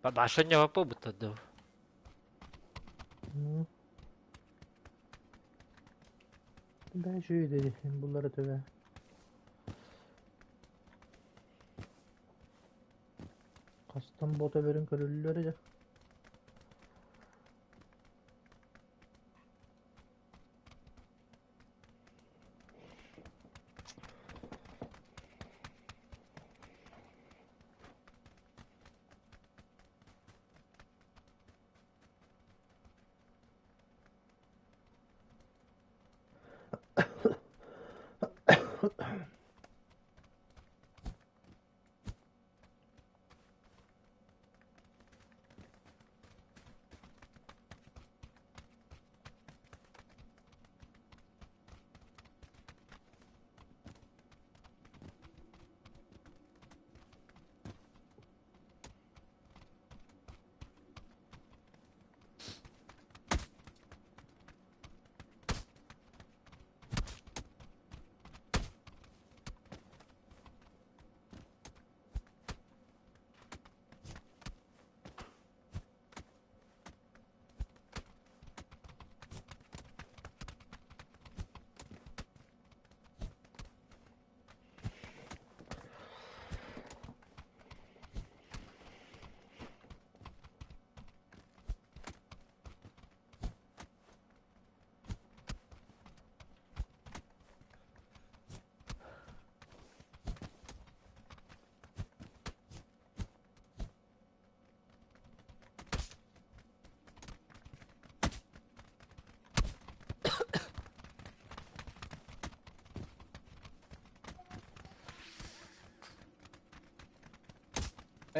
Башня буолбуттар дуу? Бээ үчүгэй дири буллара төбө. Хастан бот өлөрүн көрүллэр дьэ.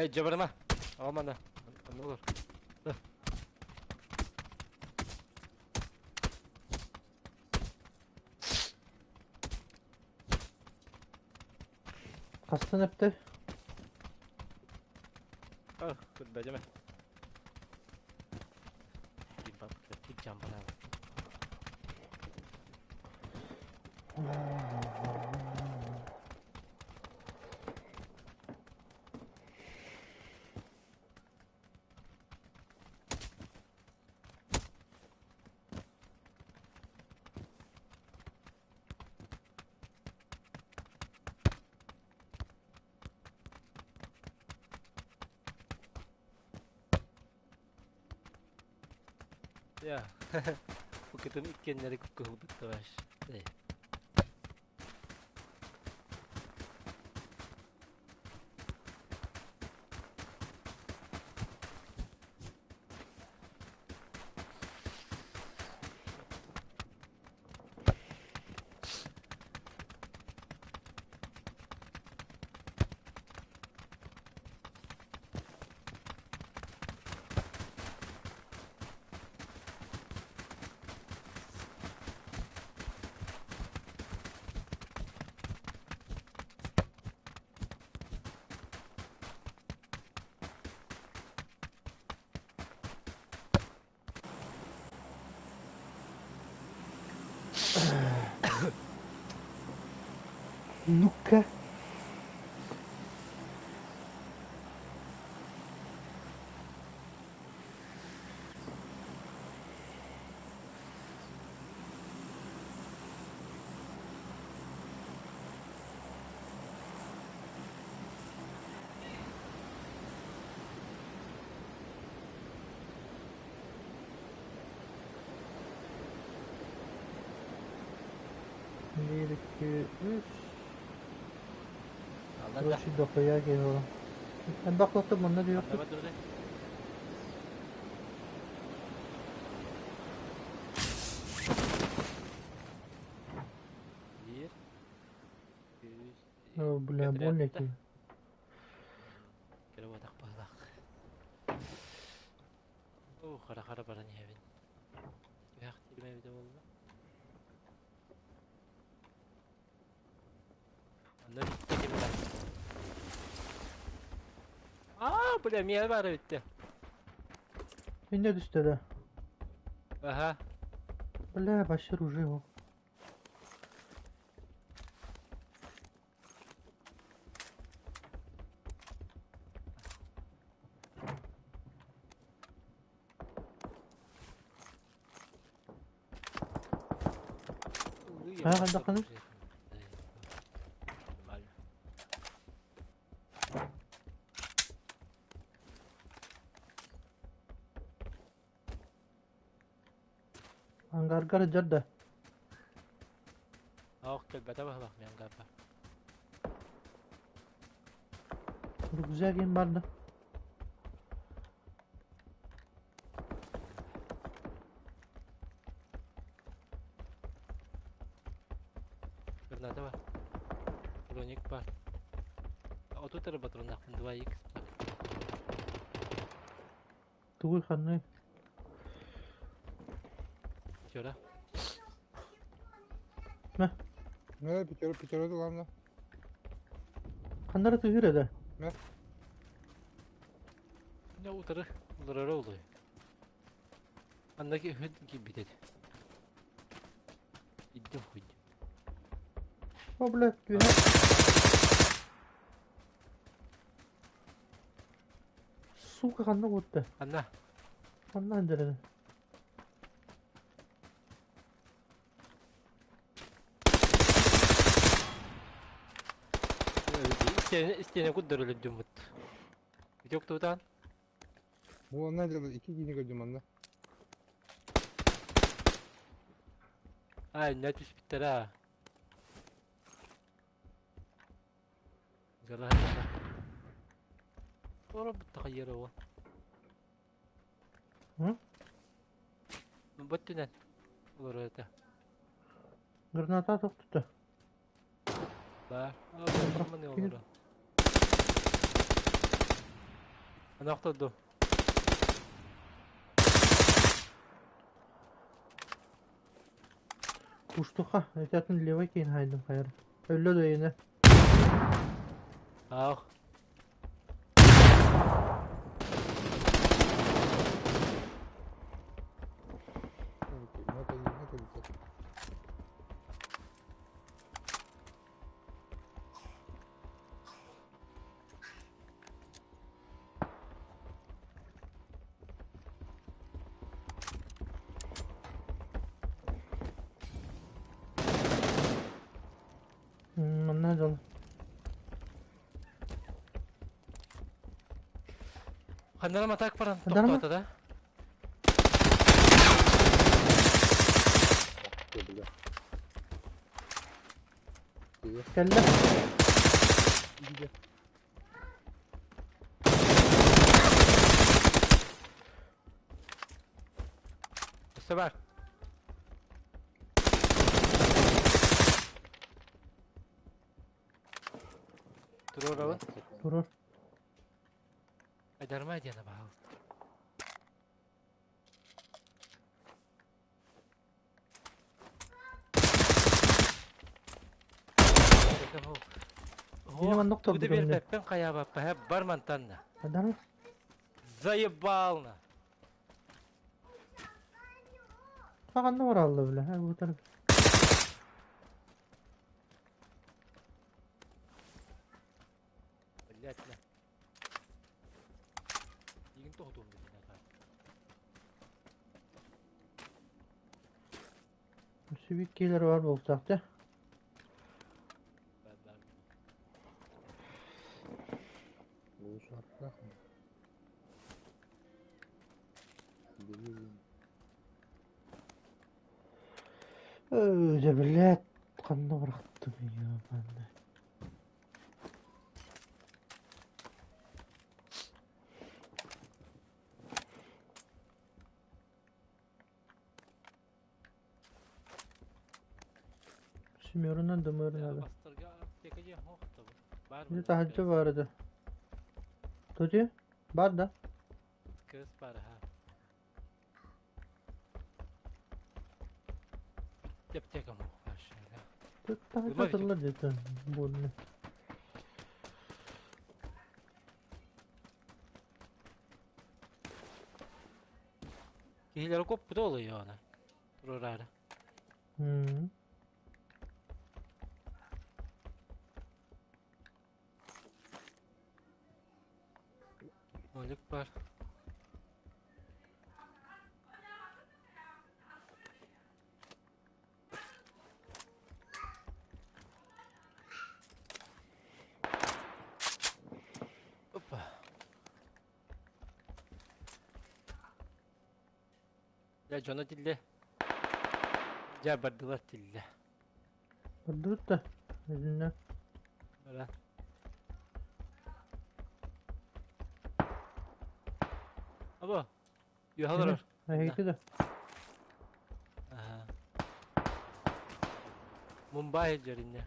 Эй, дьабарыма! Аҕам ана. Онно олор. Хастан эптэ? Ах, көрбөтүм. Биир жамбара. Я. Букетым иккиэннэри кыһылбыт товарищ. Ну-ка. Bir, iki, үс. Короче, дохуя киһи буолан. Элбэх куотта манна диэхпит. Биир, үс, О, бля, больно эти. Кэрэ буотах быһыылаах. Оо, хара-хара баран иһэбин. Түһэх тиримэ эбитэ буолла. Онно бүттэ ким бар. Аа, бля, миэхэ баара бүттэ. Инне түстэ да. Аха. Бля, вообще оружие его. Хайа хайдаххыный? Нормально. Ангарга сылдьар да? Ох, кэлбэтэ баһылах мен ангарба. Рюкзак им бар да? Граната бар. Броник бар. Отут эрэ патроннаахпын 2X бар. Тугуй ханный? Пятера. Мэ. Мэ, пятеро, пятеро главное. Ханнара тыһыр эдэ? Мэ. Не утары, уларара олуй. Аннаки үһүн киирбит этэ. Иддим хуйдим. О, блядь, түһэ. Сука, ханна уотта? Анна. Ханна андыраны? Истиэнэ истиэнэ куддар өлөрдүм бут. Бүтүк тутан. Бу онно икки киини көрдүм онно. Ай, не түспүттэр аа. Жалаһа Ора бутта хайыра ол. М? Бөттүнэн олорор этэ. Граната тохтута. Бар. Маны олоро. Ана охторду. Куштуха, этатын левой кейин хайдым хайыр. Өллө да йене. Ах. Манна дьол. Ханнарам атак баран Ханнарама? тохтоото да? Кэллэ. Өссө бар. Туруорабын. Турар. Айдарма диэни пожалуйста. Кини маннык Тугу да торбут өннө. биэрбэппин хайаабаппа бар мантанна. Айдарма. Заебал на. Ханна баралла биле. Ха бу тарап. Блять на. Игин тоһутуум билин ата. Сибик келер бар болсақ та. Бар бар. Бу шартлах. Öyle блядь, ханна барахтым ебаный. Семерынан дымырына. Бастырга аптека же хохто. Бар. Bir tahaccü vardı. Tuti? Бар да. Кыз бар ха. Аптека мох вообще. Тут tahaccü hatırlar dedi. Больно. Кихилер көп бут олуй она. Турарары. Hı. Олик бар. Дьэ дьоно тиллэ. Дьэ бардылар тиллэ. Бардыбыт да. Өзүннэ. Бара. Або. Үөһэ олорор. Эһиги да. Аха. Мумбай дьэриннэ.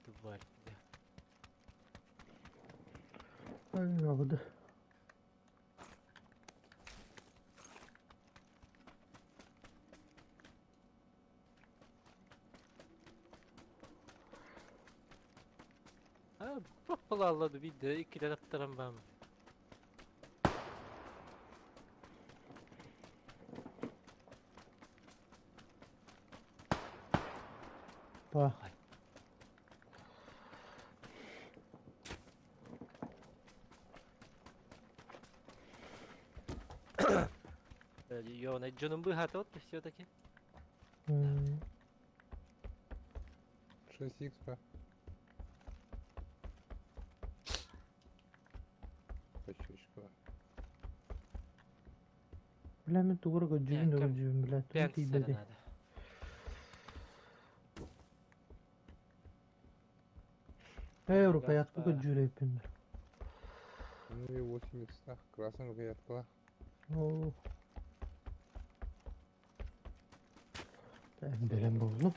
Тварь. Ай, А, баппалааллады биирдэ иккитэ таптаран баам. Па. Йона дьонум быыһаата все-таки. 6 х па. Почечка. Бля, мен тугура көдьүүбүн да көдьүүбүн, бля, тугу тиийбэти. Ээ, рукоятка көдьүүрэйпин. Ну и 8 иксах, красный рукоятка. Оо. Бэлэм буоллум.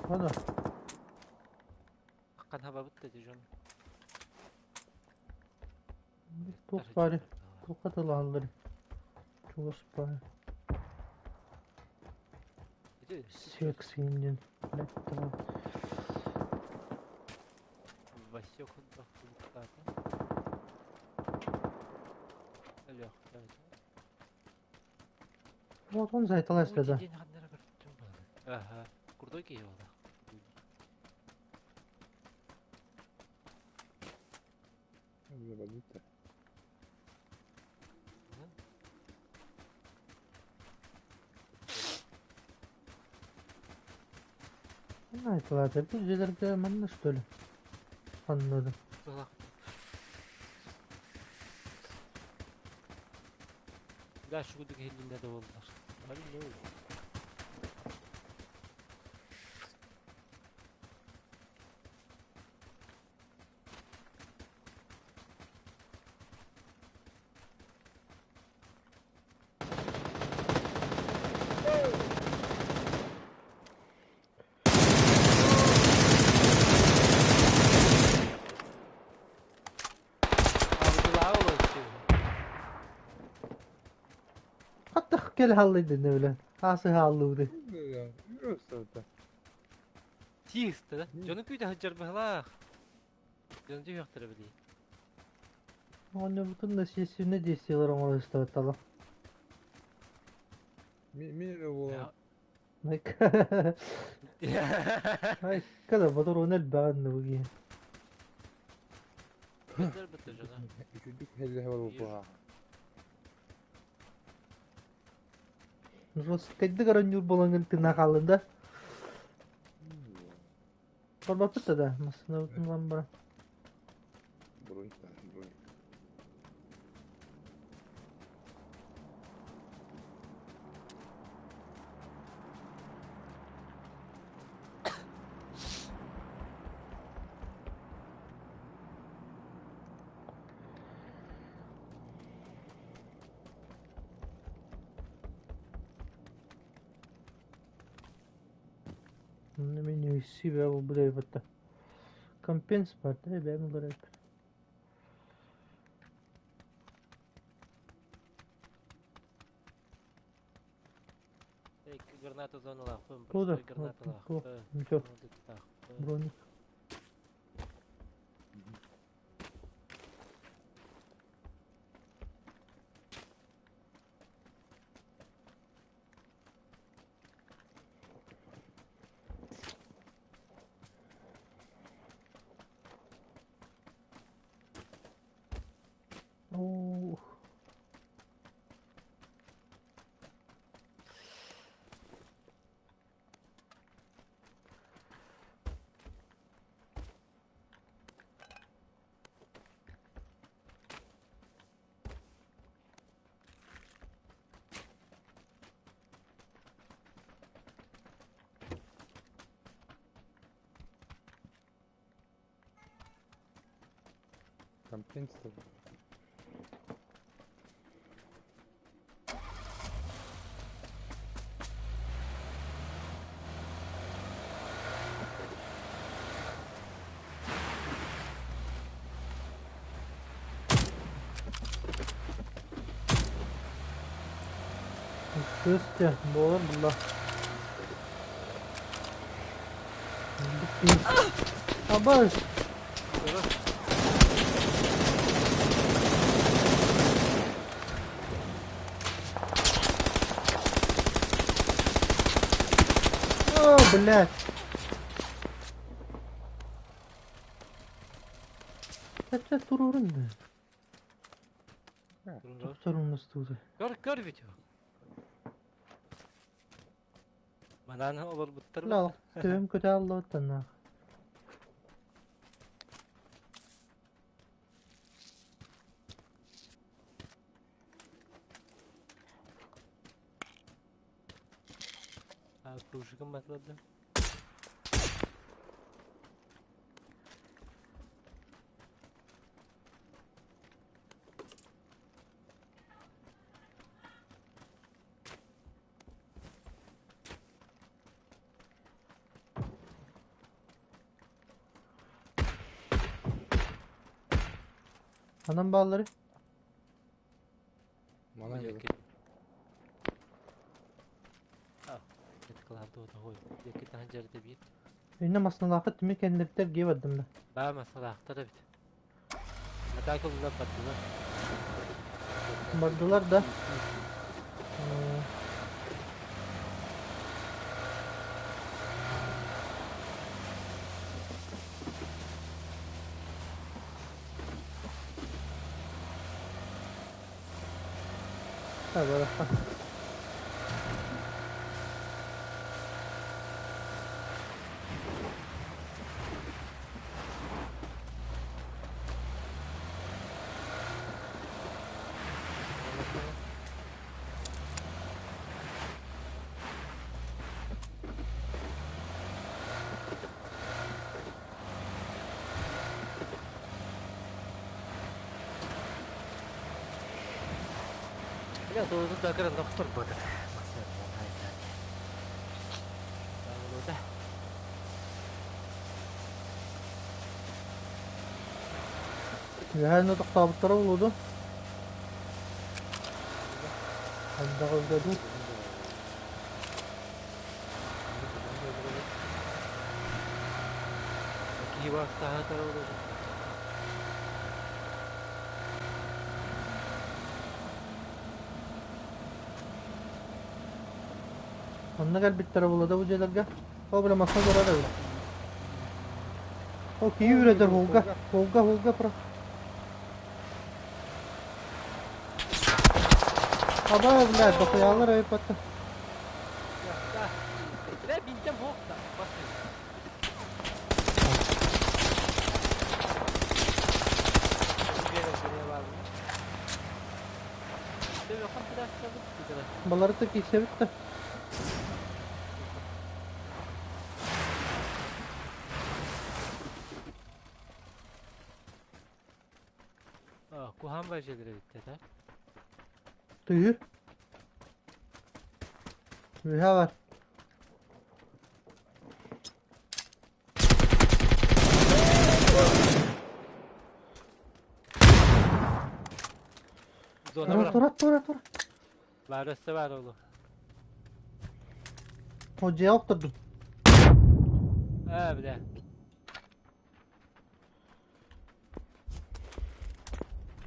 Ана. Хаккан хабабыт да дьон. Туох баары, туохха тылааллар. Чугас баары. Секс ииннин. Васек луктаата. Алло. Вот он зайталас да. Ага. Крутой киһи буолла. Заводите. Айтылады. Бұл жерлерге манна что ли? Аннады. Да, шугудук хеллинде да болдулар. Али не oldu? Hatta gel hallidin öyle. Асы halliды. Тиисті да? Дьону күүтэ сылдьар быһылаах. Дьону түһүөхтэрэ билии. Оны бүтүн да сессивне действиялар оңористабаттала. Мен буолан. Айка да мотор онел баанны буги. Бэтэр бэтэр дьоно. Үчүдүк хэллэһэ буолуоха. Жесткайды гаранюр болангын тына халында. Барбапыт да, масына утун бара. Бронь, бронь. Мен себе бу батта. Компенс бар да, бәм улар. Граната зоналаахпын, Куда? гранаталаахпын. Ничего. Броник. Ух. Компенсатор. Кыстя, буолар булла. Абаш! О, блядь! Это турурун. Турурун Көр, көр видео. Манан олорбуттар. Бля, төбөм көтө аллыбыттан. Кружигым батылады. Anam bağları. Манан кэлэр. Инне масналаахы түмү кэннэриттэр ге бардым да. Баа масалаахтар эбит. Атакыллар бардылар. Бардылар да. Ha, барахха. Бля, тугу да кыран доктор быдыр. Үөһээн тохтообуттара буолуо. Хайдаҕа өлгө дуу? Киһи бар саһатар олору. Онно кэлбиттэрэ буолуо да бу дьиэлэргэ? Ол бile масна турар эбит. Ол киһи үрэтэр Волга, Волга, Волга про. Аба, блядь, дохуялар эбит. Бля, бинтем хоқта. Балары да киирсэбит да. Кухан бар жердер битте да. Тыыр. Үһэ бар. Зона Тура, бар. тура, тура, тура. Бар өссө бар олу. О, дьиэ охтордум. А, бля.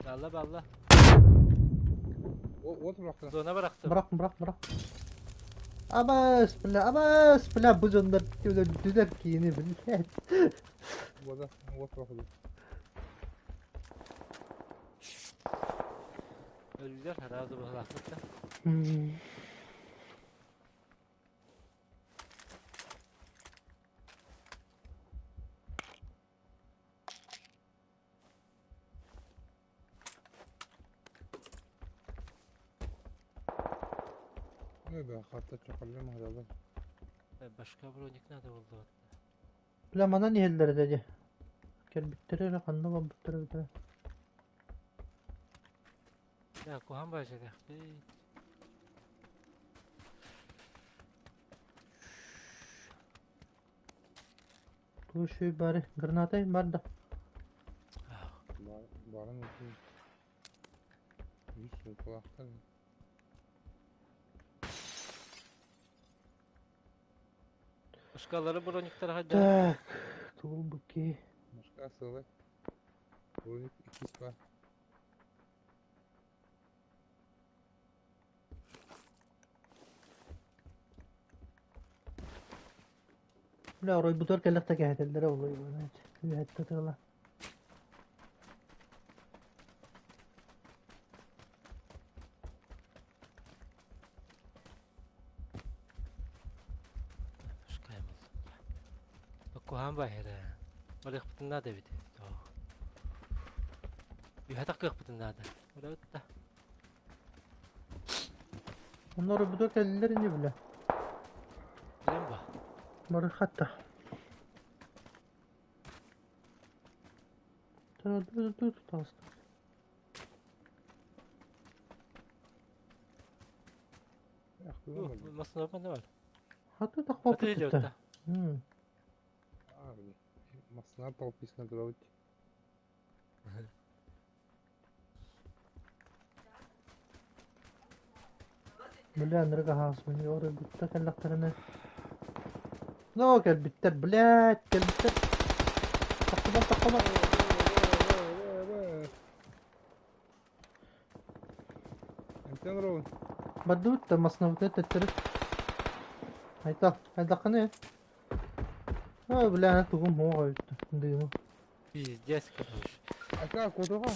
Балла, балла. От бырахтын. Зона барахтым. Бырах, бырах, бырах. Абас, бля, абас, бля, бу дьоннор дүдэр киини, блядь. Вода, от бырахтын. Өллөр сразу быһалаахпыт да. Ой, хата чоколлом хадалар. Башка броник надо булду. Бля, манан иһэллэр этэ дии. Кэлбиттэрэ эрэ ханна барбыттара эбитэ. Да, куһаҕан баайсалаахпыт. Слушай, бары, гранатай бар да. Барын үтүн. Үс сумкалаахтар. Башкалары брониктара хайда. Так, тулбуки. Башка сылы. Броник иккис бар. Бля, оройбутугар кэллэхтэ кэһэтэллэрэ буолуо, үөһэттэ тыала. Башка буоллум. Куһаҕан баайара. Барыахпытын наада эбит. Үһэ кыахпытын наада. Барабыт да. Онно оройбутугар кэллилэр ини бля. Билэн ба. Бары хатта. Тут Массыына бар. Хата да хоппут. Массыына толписына турабыт. Бля, нырга хаасмын, оройбутта кэллэхтэринэ. Но кэлбиттэр, блядь, кэлбиттэр. Тахсыбат, тахсыбат. Антон Роун. Бардыбыт да массыынабытын төттөрү. Айта, айдахханы. Ой, бля, тугум хуох эбит. Дыымы. Пиздец, короче. Ака, кутуга.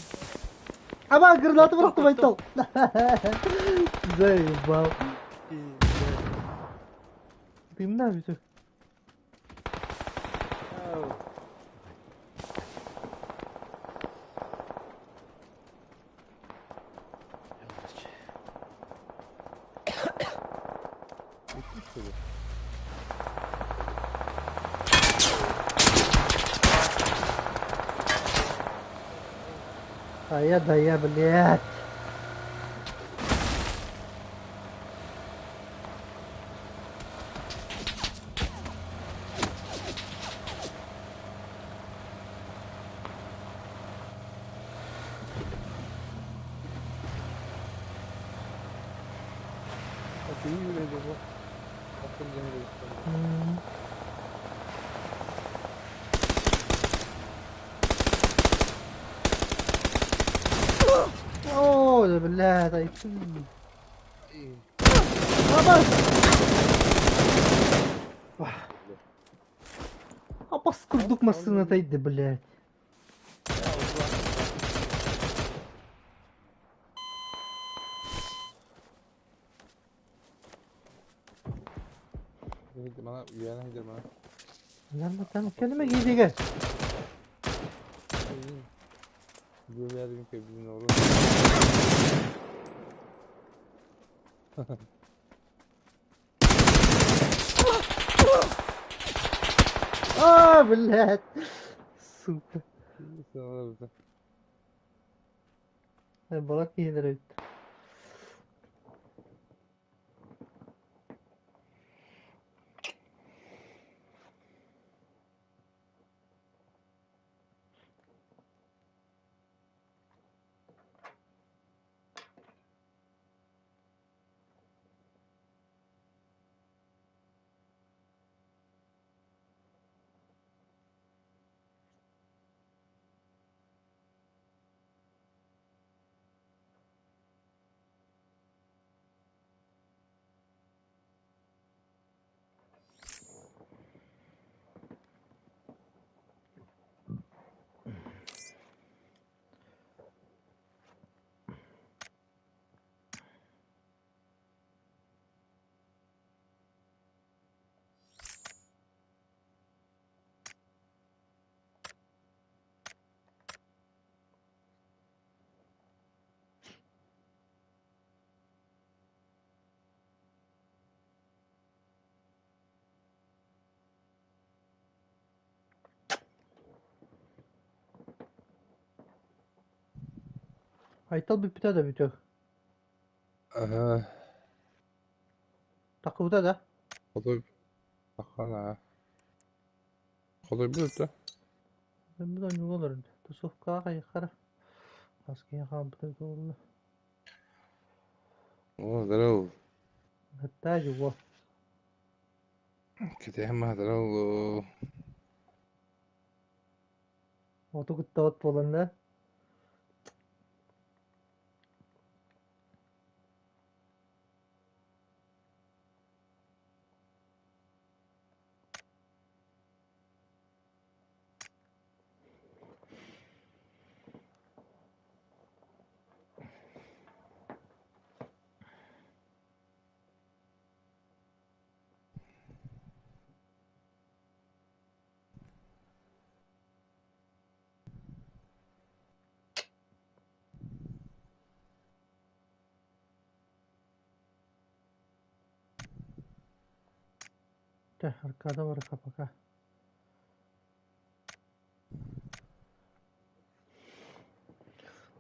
Аба, гранату бырахтым Айтал. Заебал. Пиздец. Дымна бүтү. Ау. Bitmiş bu. Ая да я, блядь. Atıyı yürüyecek bu. Atın demir О, да, блядь, ай ты. Аба! Апас курдук массыына тайды, блядь. Bana uyana gider bana. Lan там kelime giydi gel. Gömerdim ki bizim oğlum. А, блядь. Сука. Балак киһилэр эбит. Айтал бүппүтэ да бүтүөх. Аһа, Таххыбыта да? хотуй таххана. Хотуйбут да? Бу да оннук олорон. Тусовкаҕа хайыххара. Хас киһи хаалбыта буолла. О, здорово. Хатта его. Кэтэһэн маһатарал. Оту кытта от буолан да. Чэ, аркада барыха пока.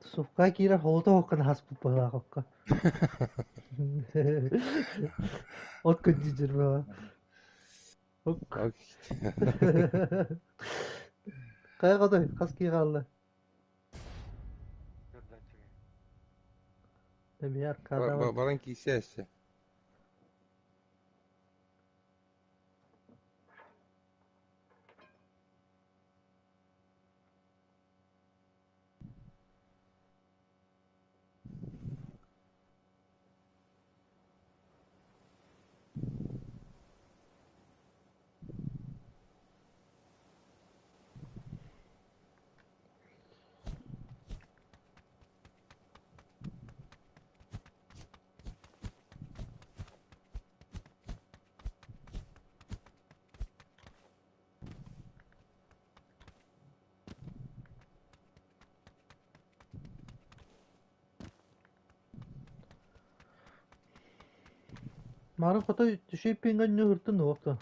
Тусовка киирэр холото оһоххун аһаспыт быһыылаах окко. От көрдүүр быһыылаах. Хайа хотой, хас киһи хаалла? Эмиэ аркада бар. Баран киирсээччи. Мары хотой түшейппиҥҥэ ньыһыртын уохта.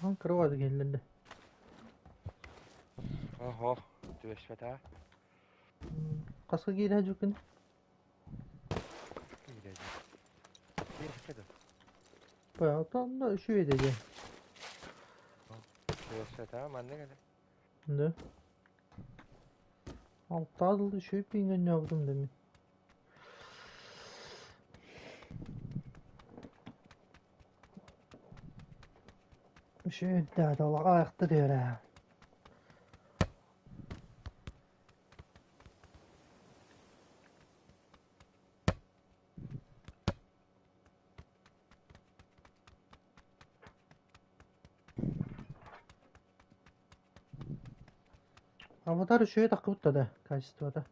Аан кыра кэллэллэ. Ого, түбэспэтэ. Хаска киирэ дьуккун? Киирэ Киирэ да. Понятно, үчүгэй дии. Түбэспэтэ, маннык эле. Да. Алтаа дыл үчүгэй пиҥҥэ ньообутум да мин. Үчүгэй да долаҕа түөрэ. Аватар үчүгэй таххыбыт да качествота.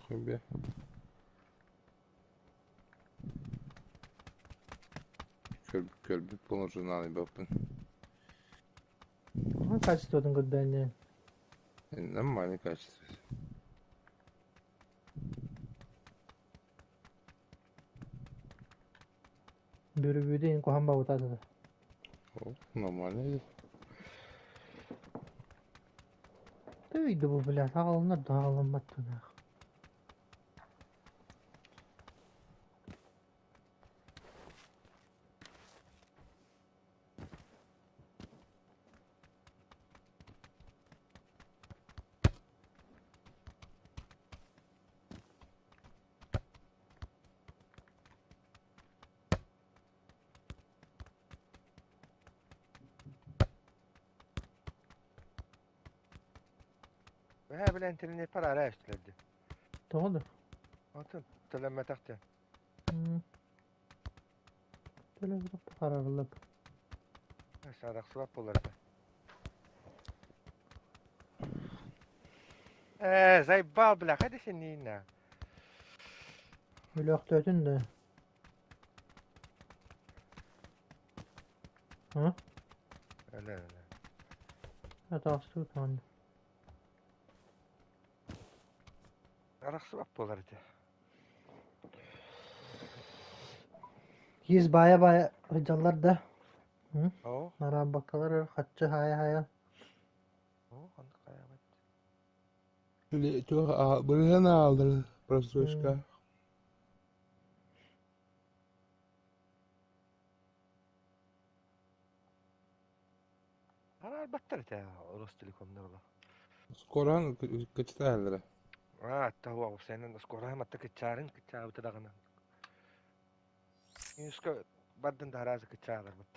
Хобби. Көрбүт буолан журналы баппын. Качествотын көрдөөн Нормальный качество. Бүрүбүдэ куһан бабыта да. О, нормально. Тыйды бу бля, саҕаланар да саҕаламмат тунах. Бэһэ бile интернет пар ара эстилерди. Тоҕо да? Онтон төлөммөтөхтөн. Төлөбүрүк харарылып. Сарахсыбат болар да. Э, заебал, бля, хайда сен на. Өлөөхтөөтүн да. А? Öyle öyle. Атаахсыбыт мааны. Арахсыбат болар ди. Киис баайа-баайа сылдьаллар да. О, Нараабаккалар хаччы хаайа-хаайа. о, ханнык хайабай. Туох бырыһыан аҕаллар просрочка. Араарбаттар этэ Ростелекомнар олох. Скораһын кыччатаһаллара. Аа, таһуа уопсайынан скораһым атта кыччаарын кыччаабыта даҕаны. Минуска бардын да араазы кыччааларбыт.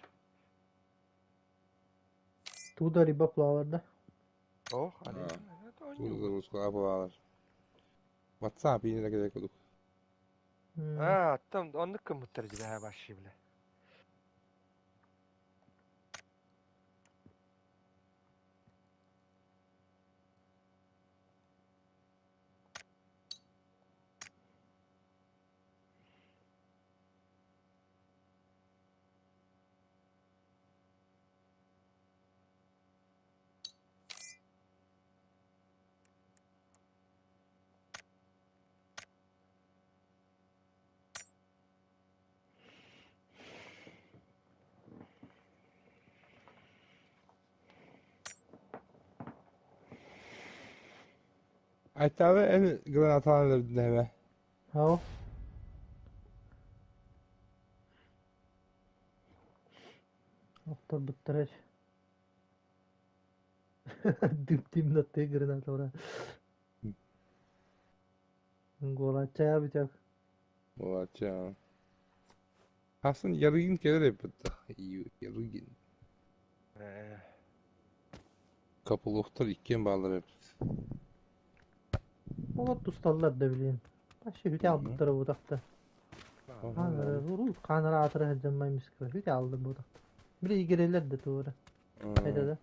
Туда рыба плавар да? Ох, Тууда WhatsApp иинэ кэлэ кудук. Аа, оттон оннук гыммыттар дьэ вообще бля. Айталы эн гранаталан өлөрдүн эбэ. Ау. Охторбуттара Дым-дым граната Голачча бүтэх. Голачча. Хасын Ярыгин кэлэр эбит да. Ярыгин. Копыловтар иккиэн бааллар эбит. Олор тусталлар да билин. Вообще хүтэ албыттара бутахта. Хаанара аатыра сылдьаммай мискэ хүтэ алды бутахта. Били игирелер да туора. Это да.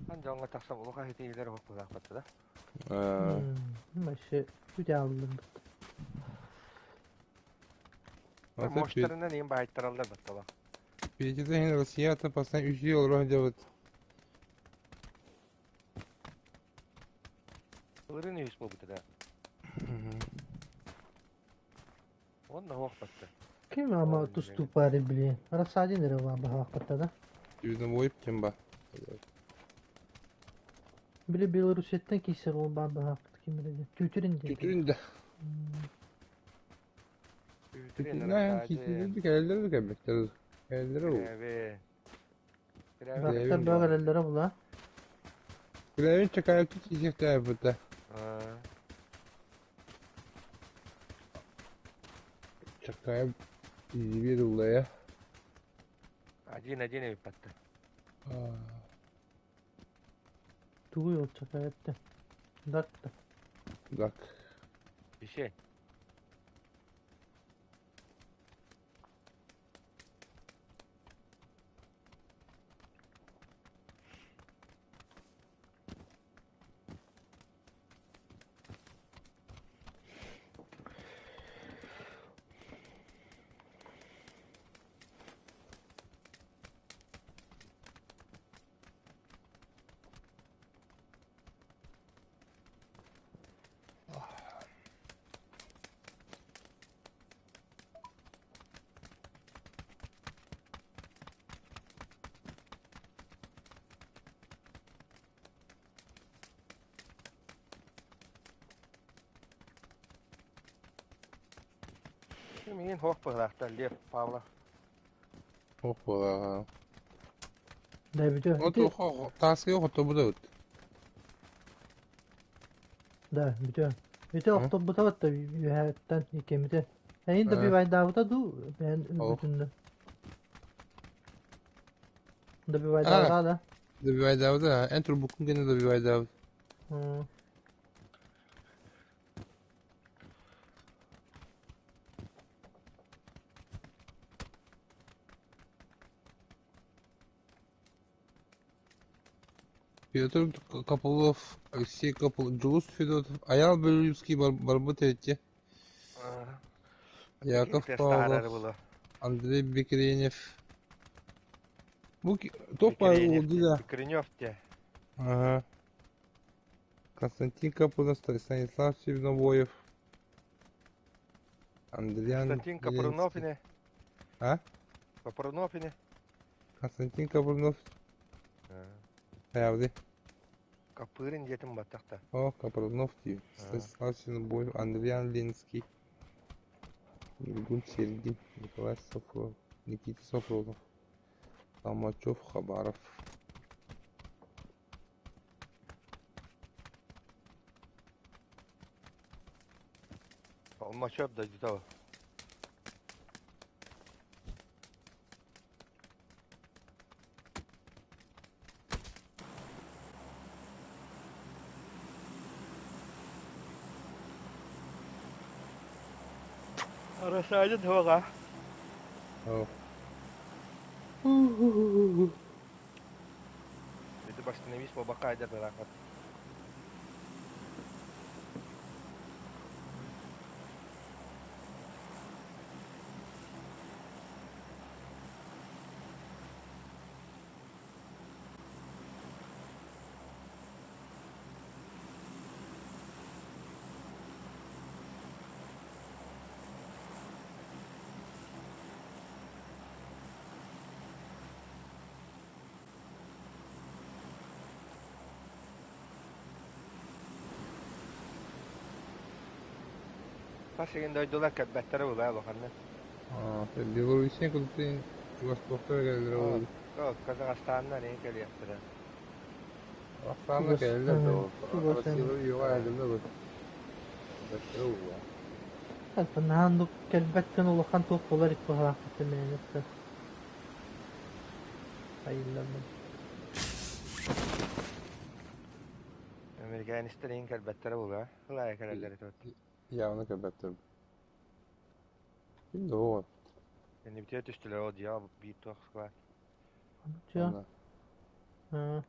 Хан дьоҥҥо тахсан улахан ситиһиилэр уһукпутаахпыт да. Вообще хүтэ алдым. Мощтарынан иин баайтараллар баттала. Петя Россията постоянно үс жыл олорон дьабыт. Былырыын үһүс буолбута да. Онно суох батта. Ким ама туступари блин. Рассадин эрэ баһаахпатта да. Юзновой ким ба? Били Белоруссияттан киирсэр ол баар баһаахпыт ким эрэ Түүтүрүн диэн. Түүтүрүн да. Түүтүрүн киирсэр кэлэллэр да кэлбэттэр. Кэлэллэр ол. Бактар баа кэлэллэрэ була. Күлэбин чакаайыты киирсиэхтээбитэ. Чакаайып изибир улая. Один-один эбиппатта. Тугуй ол чакаайыпты. Дак да. Дак. Бишень. Миигин суох быһыылаахтар Лев Павлов. Суох буолаа. Да бүтэ. От тааскыга хоттобут эбит. Да, бүтэ. Бүтэ охтобута батта үһэттэн иккэммитэ. Эйин да бивайдаабыта дуу бэйэн өлбүтүн да. Добивайдаабыта да. Добивайдаабыта. Эн турбуккун кэннэ добивайдаабыт. Петр Копылов, Алексей Копылов, Дьулус Федотов, Айаал Белолюбский барбыт эти. Яков Павлов, Андрей Бекренев. Бу туох баар да? Бекренев те. Ага. Константин Капрунов, Станислав Чернобоев, Андриан Константин Капрунов ини. А? Капрунов ини. Константин Капрунов. Хайабыды. Капырин диэтим баттах да. О, Капрунов дии. Аа. Станислав Синобоев, Андриан Ленский, Ньургун Сергин, Николай Софронов, Никита Софронов, Толмачев, Хабаров. Толмачев дойдута ол. Арасаадьа туоҕа. О, Ити бастыҥ буолбакка айдар ыраахпат. Хас игин дойдулар кэлбэттэрэ буолаа улаханнык. а, Белоруссия кудатын чугас-туохтар кэлэллэрэ буолуо. Казахстаннар эҥин кэлиэхтэрэ. Ахсаанна Чугас, кэлэллэр да ол. чугас Россиялар үйэҕэ айыллар бэттэрэ буолуо. Наһаан кэлбэт гына улахан туох буолар икки быһалаахпыттан мээнэ айылларбын. Американецтар эҥин кэлбэттэрэ буолуо. Ылаайа кэлэллэр этэ. Явно кэлбэттэр. Ким да оҕо. Кэннибитигэр түстүлэр ол дьиэҕэ биир туох склад. Чё? Онно. Аа.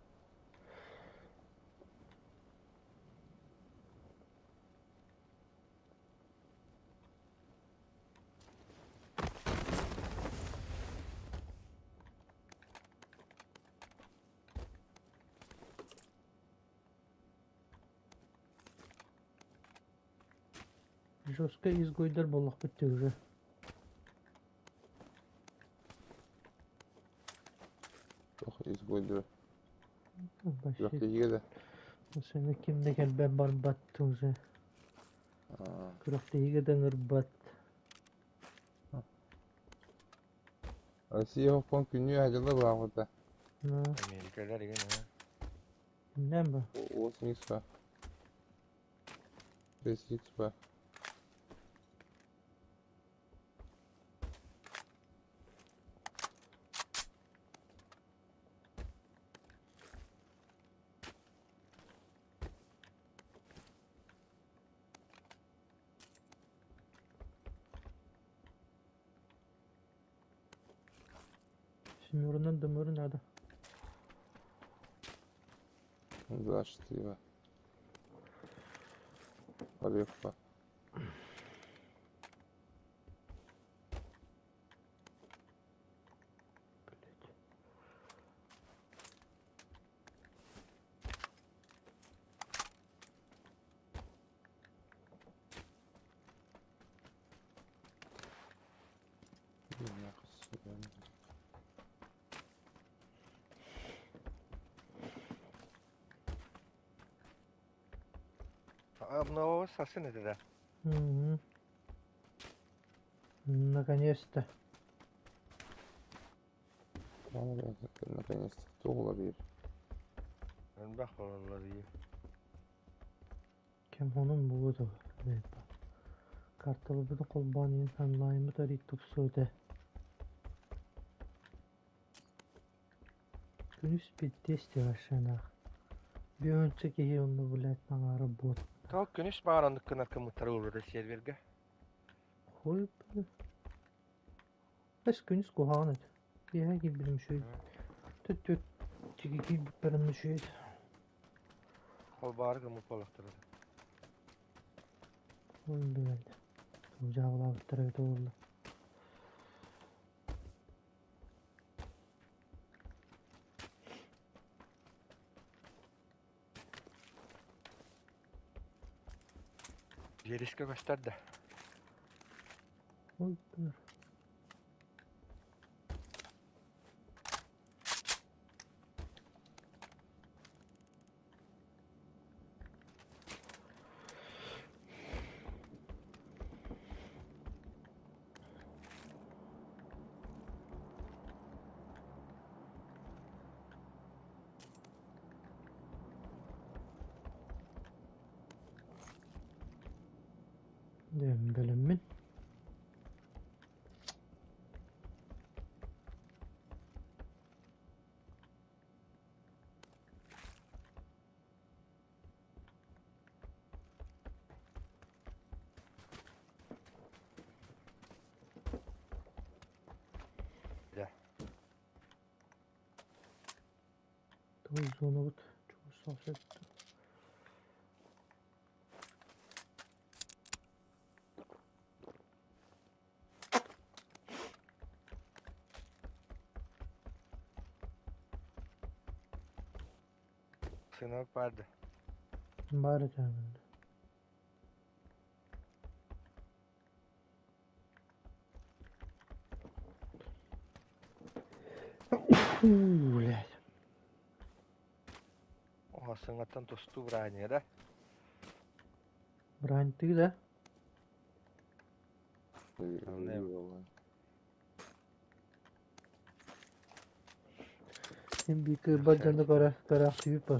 Жестко изгойдар буоллахпыт дии уже. Туох изгойдара. Вообще, Күрэхтэһиигэ да. сені ким да кэлбэт барбат уже. Аа. Күрэхтэһиигэ да ыҥырбат. Россия хоппон күннүү айдылла баҕабыта. На, Америкалар игин аа. кимнээн бу? 8 ба. 5 ба. Семерынан дымыры надо. 24 ба. Орев ба. Блять. Обнового сасын этэ да. Угу. Наконец-то. Наконец-то туох уларыйар. Элбэх буолаллар дии. Кем онон буолуо дуо? Карталарбытын холбоон иһин онлайммыт арыый тупсуо этэ. Күнүс пиздец машинаах. Бүөнчэ киһи онно блядь таҥаара буот. Тоҕо күнүс баҕар оннук гынар кыммыттара уурда сервергэ. Хуй бля. Бэс күнүс куһаҕан этэ. Киэһэ киирбитим үчүгэй. Түт-түт чиги киирбиппэр онно үчүгэй этэ. Холбоору гыммыт буоллахтара. Ой блядь. Дьаабылаабыттара эбитэ буолла. Биэрискэ көстөр да. Ой бля. Бэлэммин. Дьэ. Тугу зонабыт чугас сөп. Сынок барды. Баар этэ. Фу, блядь. Оха сыҥаттан тустуу бырааһынньыга да? Бырааһынньыктыы да? Син биир кыырбат дьону көрө көрөөхтүүбүт ба?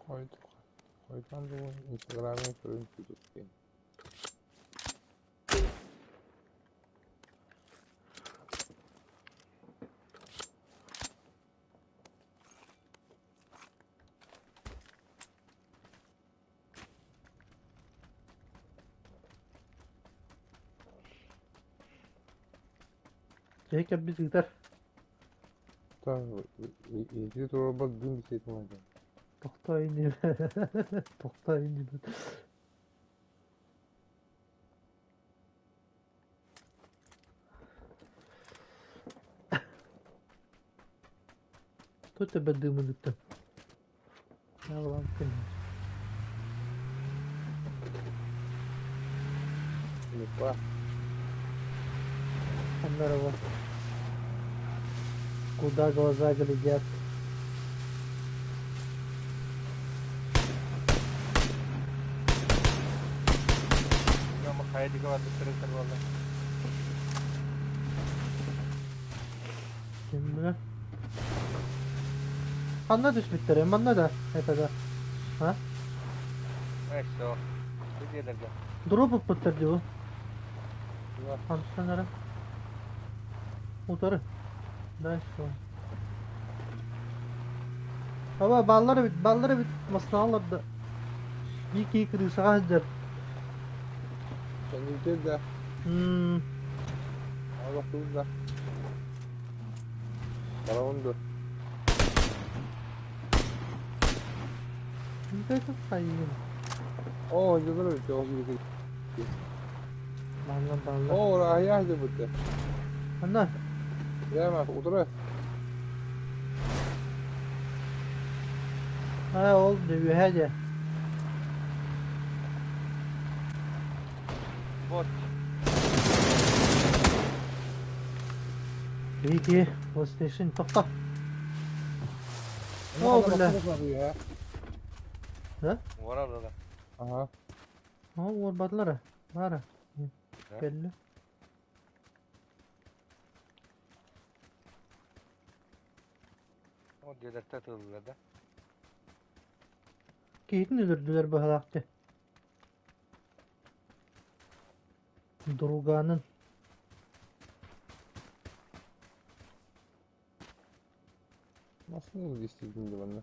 Хойутаан дуо Инстаграмҥа көрөн күүтүттүм. Киһи кэлбит ыытар. Ити туруорбат дым бисиэтин оҥордо. Тохтоо иннибэ. Тохтоо иннибэ. Тут тебе дымын ыттым. Лупа. Здорово. Куда глаза глядят? Хайа дигэ барбыттар эбитэ буолла. Кимҥэ? Ханна түспүттэрэ? Манна да? Это да. А? Э, все. Бу дьиэлэргэ. Дроп ыппыттар дии бу. Хантан эрэ? Утары. Дальше. Аба баллар эбит, баллар эбит, массыыналар да. Биир киһи крышаҕа сылдьар. Кэннибитин да, олохтубут да. Барабын дуо? Это хайын. Оо, дьылар эбит, ол киһи. Баллар, баллар. Оо, аһыйаах дьыбыты. Анна. Прямо утары. Аа, ол үөһээ дьэ. Вот. Киһи PlayStation тохто. О, бля. Да? Уораллар. Ага. О, уорбатылар. Баара. Кэллэ. О, дьиэлэртэ тыллар да. Киһитин өлөрдүлэр быһалаахты. Друганын. Nasıl действительно манна?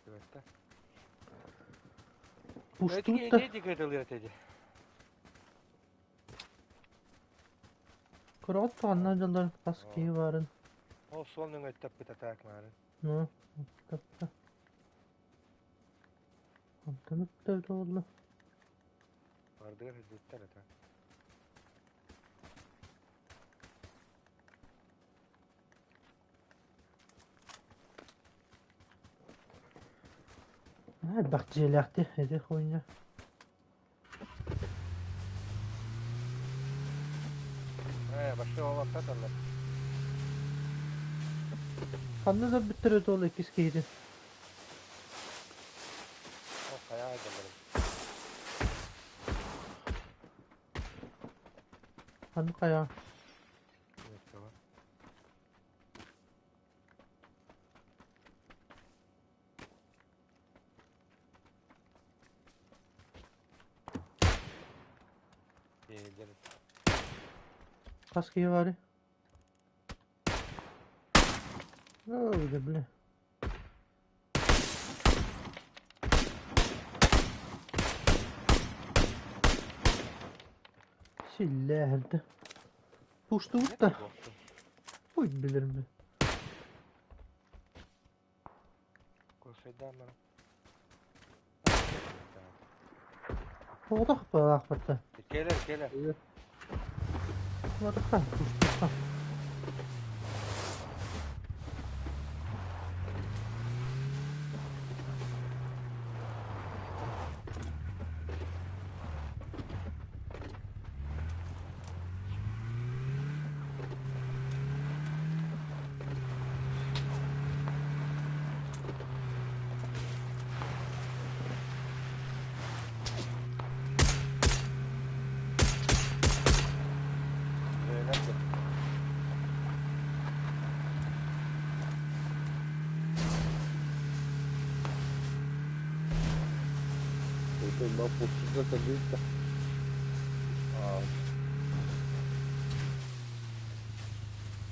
Түбэттэ. Пуштуутта. Эти кытылыр этеди. Көрөҕүт туһаннаах дьоннор хас киһи баарын. Ол суол нөҥөттөппүт атаак маарын. Ну, тапта. Онтон ыпта буолла. Бардыгар үрдүттэр ата. Элбэх дьиэлээхти ити хуйня. Э, башка ол аттаталлар. Ханна да бүттэр ол иккис киһитин. Ол хайа айдаллар. Ханна хайа. Хас киһи баарый? Ой, да бля. Силлээһэрдэ. Пуштубут да. Ой, билэрим. Курсайдаан баран. Оҕотох баалаахпытта. Кэлэр, кэлэр. Барыха, пуштуха.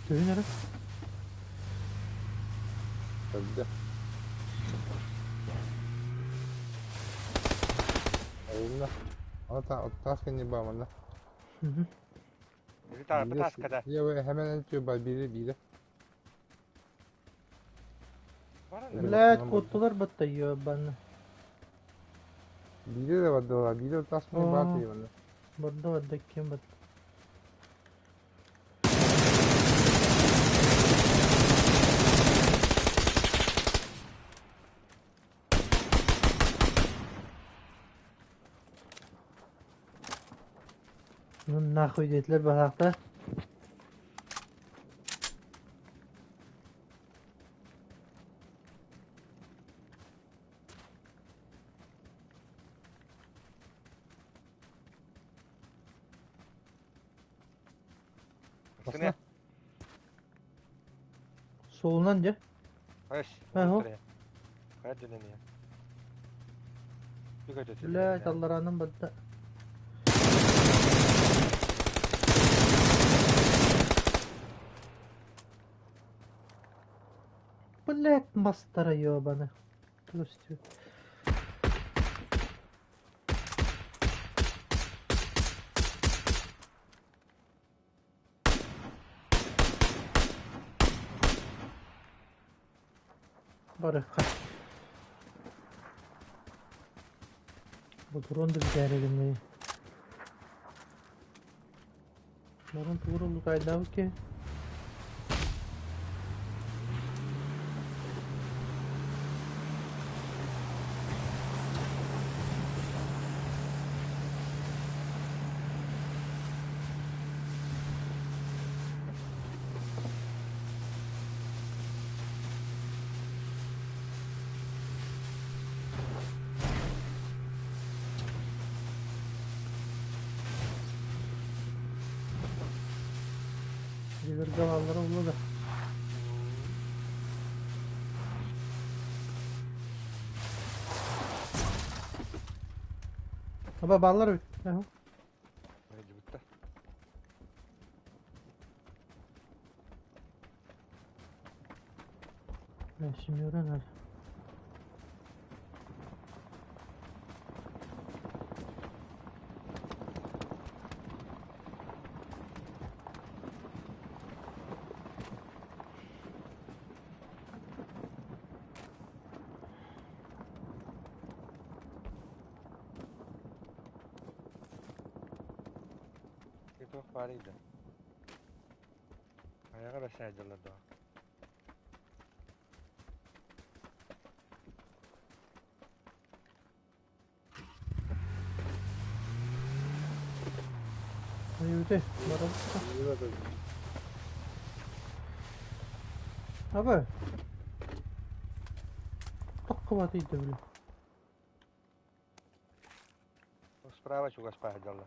Төһүн эрэ? Когда? Айылла. Ата таска не бамана. Таскада. Я hemen atıyor biri biri. Блядь, куттулар батта ёбаны. Biri de vardı biri task mı batıyor bana. Барда барда кем бат. Ну нахуй диэтилэр баһаахта. Сыне. Солунан дьэ. Hayır. Ха, Hayır dönemiyor. Bir kötü. Блядь, аллараанан барда. Блядь, мастера ёбаны. Прости. Барыха. Бу турон да бүтээрэгиннэй. Баран тугур лукайдаабыт ки. Ривергалалара улла да. Аба баллар бит. Аха. Семерын надо. Туох баарый да. Аяга да сайдылар да. Айуте, барабыта. Аба. Токкубат иде бile. Справа чугас пайдалар.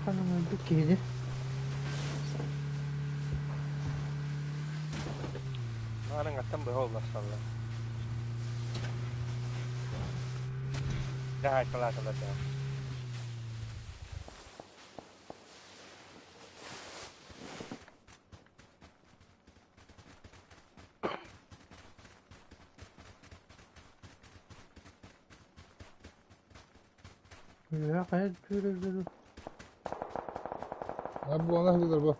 Ханан өлбүт киһини. Маанын аттан быһа олларсаллар. Да, айталааталар да. Үөһэ хайа түүрэ А бу ана сылдьар бу.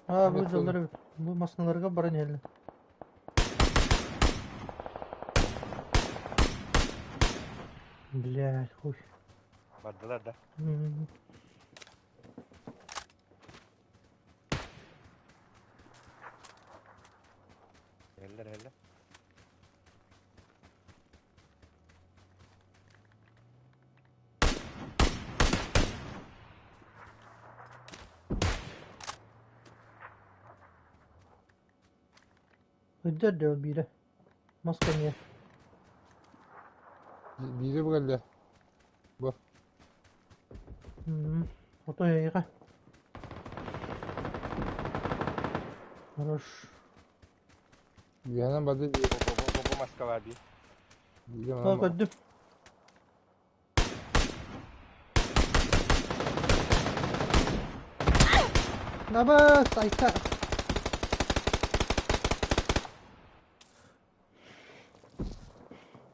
Аа бу дьоллор эбит. Бу массыыналарга баран иһэллэр. Блядь, хуй. Бардылар да. Иһэллэр, иһэллэр. Өйдөр да биирэ. Мас кэмиэ. Биирэ бу кэллэ. Бу. Отой эйиэхэ. Хорош. Үөһэнэн барды Бу бу бу бу бу Москва дии. биирэ О, манан көрдүм. Набас, айка.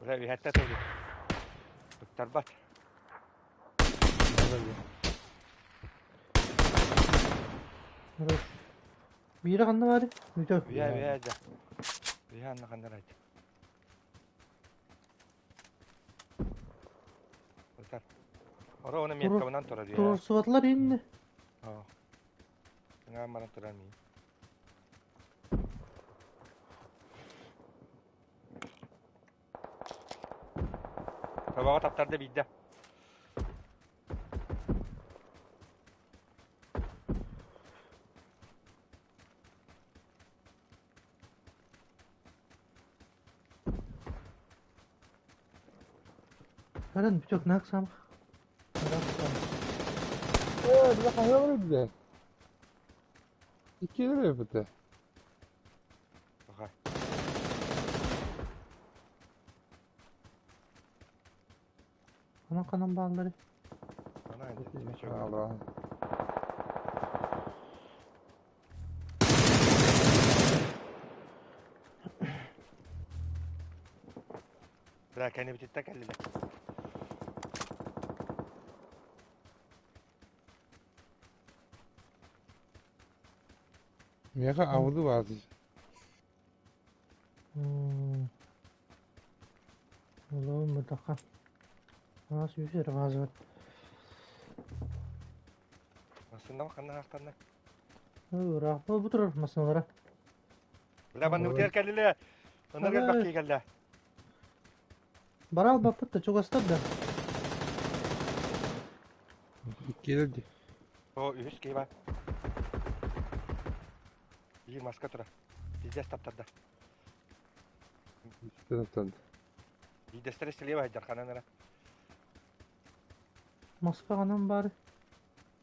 Бля, үһэттэ тылы. Туттарбат. Хорош. Биирэ ханна баар? Бүтө. Үйэ, үйэ дьэ. Үйэ анна ханна райт. Ытар. Оро оны меткабынан турар үйэ. Турсубатлар инне. Оо. Ыңаан баран турар миин. Табаҕа таптарда биирдэ. Баран бүтөк наак сам. Ээ, бile хайа бар бile. Икки lira yapıtı. Аха. Анан канан бааллары. Ана енді. Allah. Бля, кәне битетте кәллеле. Меха авды базы. Олоо мутаха. Аас үсер газы бар. Масында қанна ақтарна. Ура, бу турар масыналара. Бля, банны битер кәллеле. Онар кел бакки кәлле. Барал баппыт да чугастар да. Икки lira di. О, үһүс кей бар. Биир маска тура. Пиздец таптарда. Taraftan. Биидестер слева хайдар ханан ара. Маска канан бары.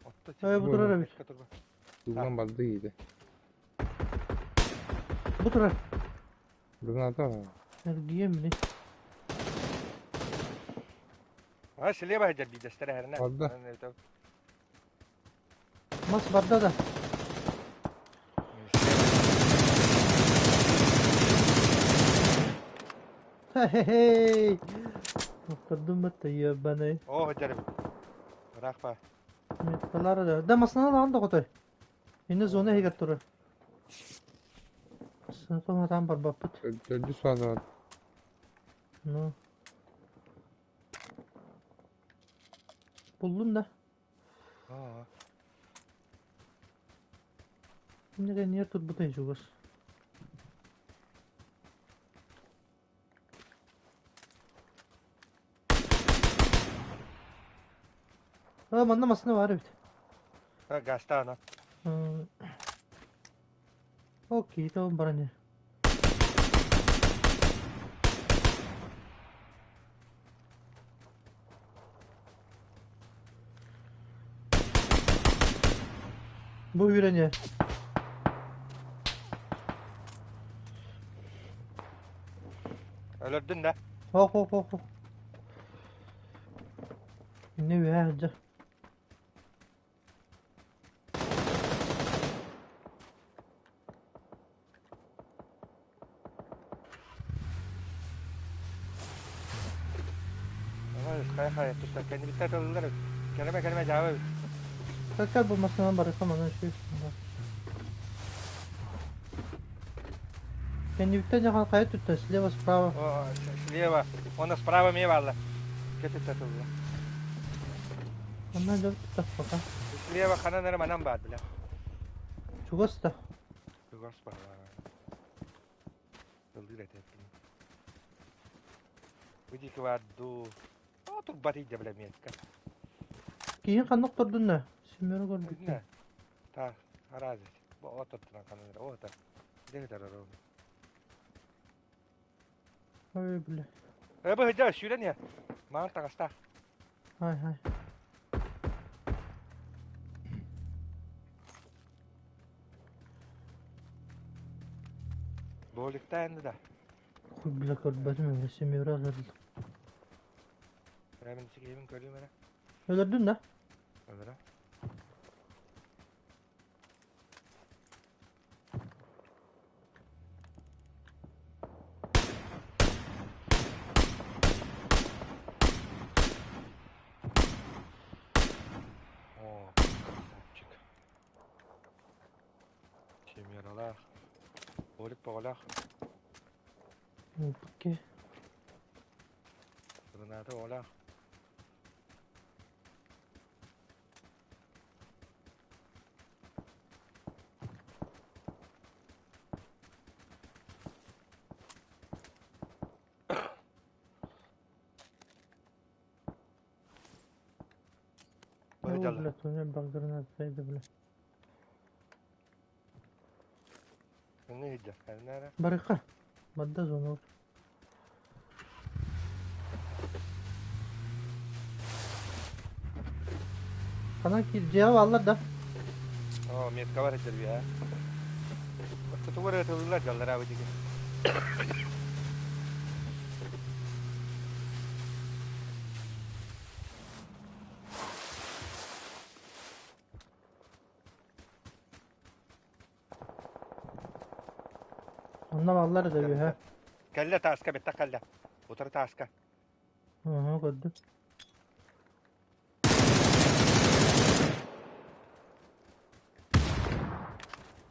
Отто Эй, бу турар эбит. Маска турба. Buradan bardı giydi. Бу турар. Buradan atar. Эргием били. А, слева хайдар биидестер хэрнэ. Барда. Мас барда да. Хе-хе-хей. Оттардым батта ебаный. О, хайдар. Рахпа. Металлара да. Да масына лаган да котой. Инде зона хегер турар. Сынытом атам бар баппыт. Dördü fazla var. Ну. Булдум да. О, Эмнеге нер тут бутай чугас. А, манна масына бар эбит. гаста ана. Окей, то баране. Бу үйрене. Өлөрдүн да. Хо хо хо хо. Не үйәжі. Ага, хай хай, туста кәне битер алалар. Кэлимэ, кэлимэ, дьаабы эбит. Кэл бу массыынан барыахха манан үчүгэй. Кэннибиттэн дьахан хайа туттан слева справа. О, слева. Уонна справа эмиэ бааллар. Кэтитэ тылла. Онно дьон туттар пока. Слева ханан эрэ манан баар бile. Чугас да. Чугас баар. Тыллыыр этэ. Бу диэки баар дуу. О, турбат ийдэ бile метка. Киһин ханнык тордунна? Семеру көрбүттэр. Та, араазы. Бу оттоттунан ханан эрэ. О, та. Дэгитэр орону. Ой, бля. Э, бу сылдьар сүүрэн иһэр. Маан таҥастаах. Хай, хай. Боликтаан да. Хуй, бля, көрбөтүм эбит. Семеру өлөрдүм. Мин сикиһибин көрүүм эрэ. Өлөрдүн да? Өлөрө. О, красавчик. Семералаах. Олик боҕолоох. Окей. Граната оҕолоох. О, Быһыдьалла. бля, туннель бар гранат сайды, бля. Кэннэ иһирдьэ. Кэннэ эрэ. Барыха. Бадда зона. Ханан киир дьиэҕэ бааллар да? Оо, меткалар этэр ээ. Ортотугар ытыллар дьаллара бу диги. Онно бааллар да үһэ. Кэллэ тааска бэттэх кэллэ. Утары тааска. Ыһы көрдүм.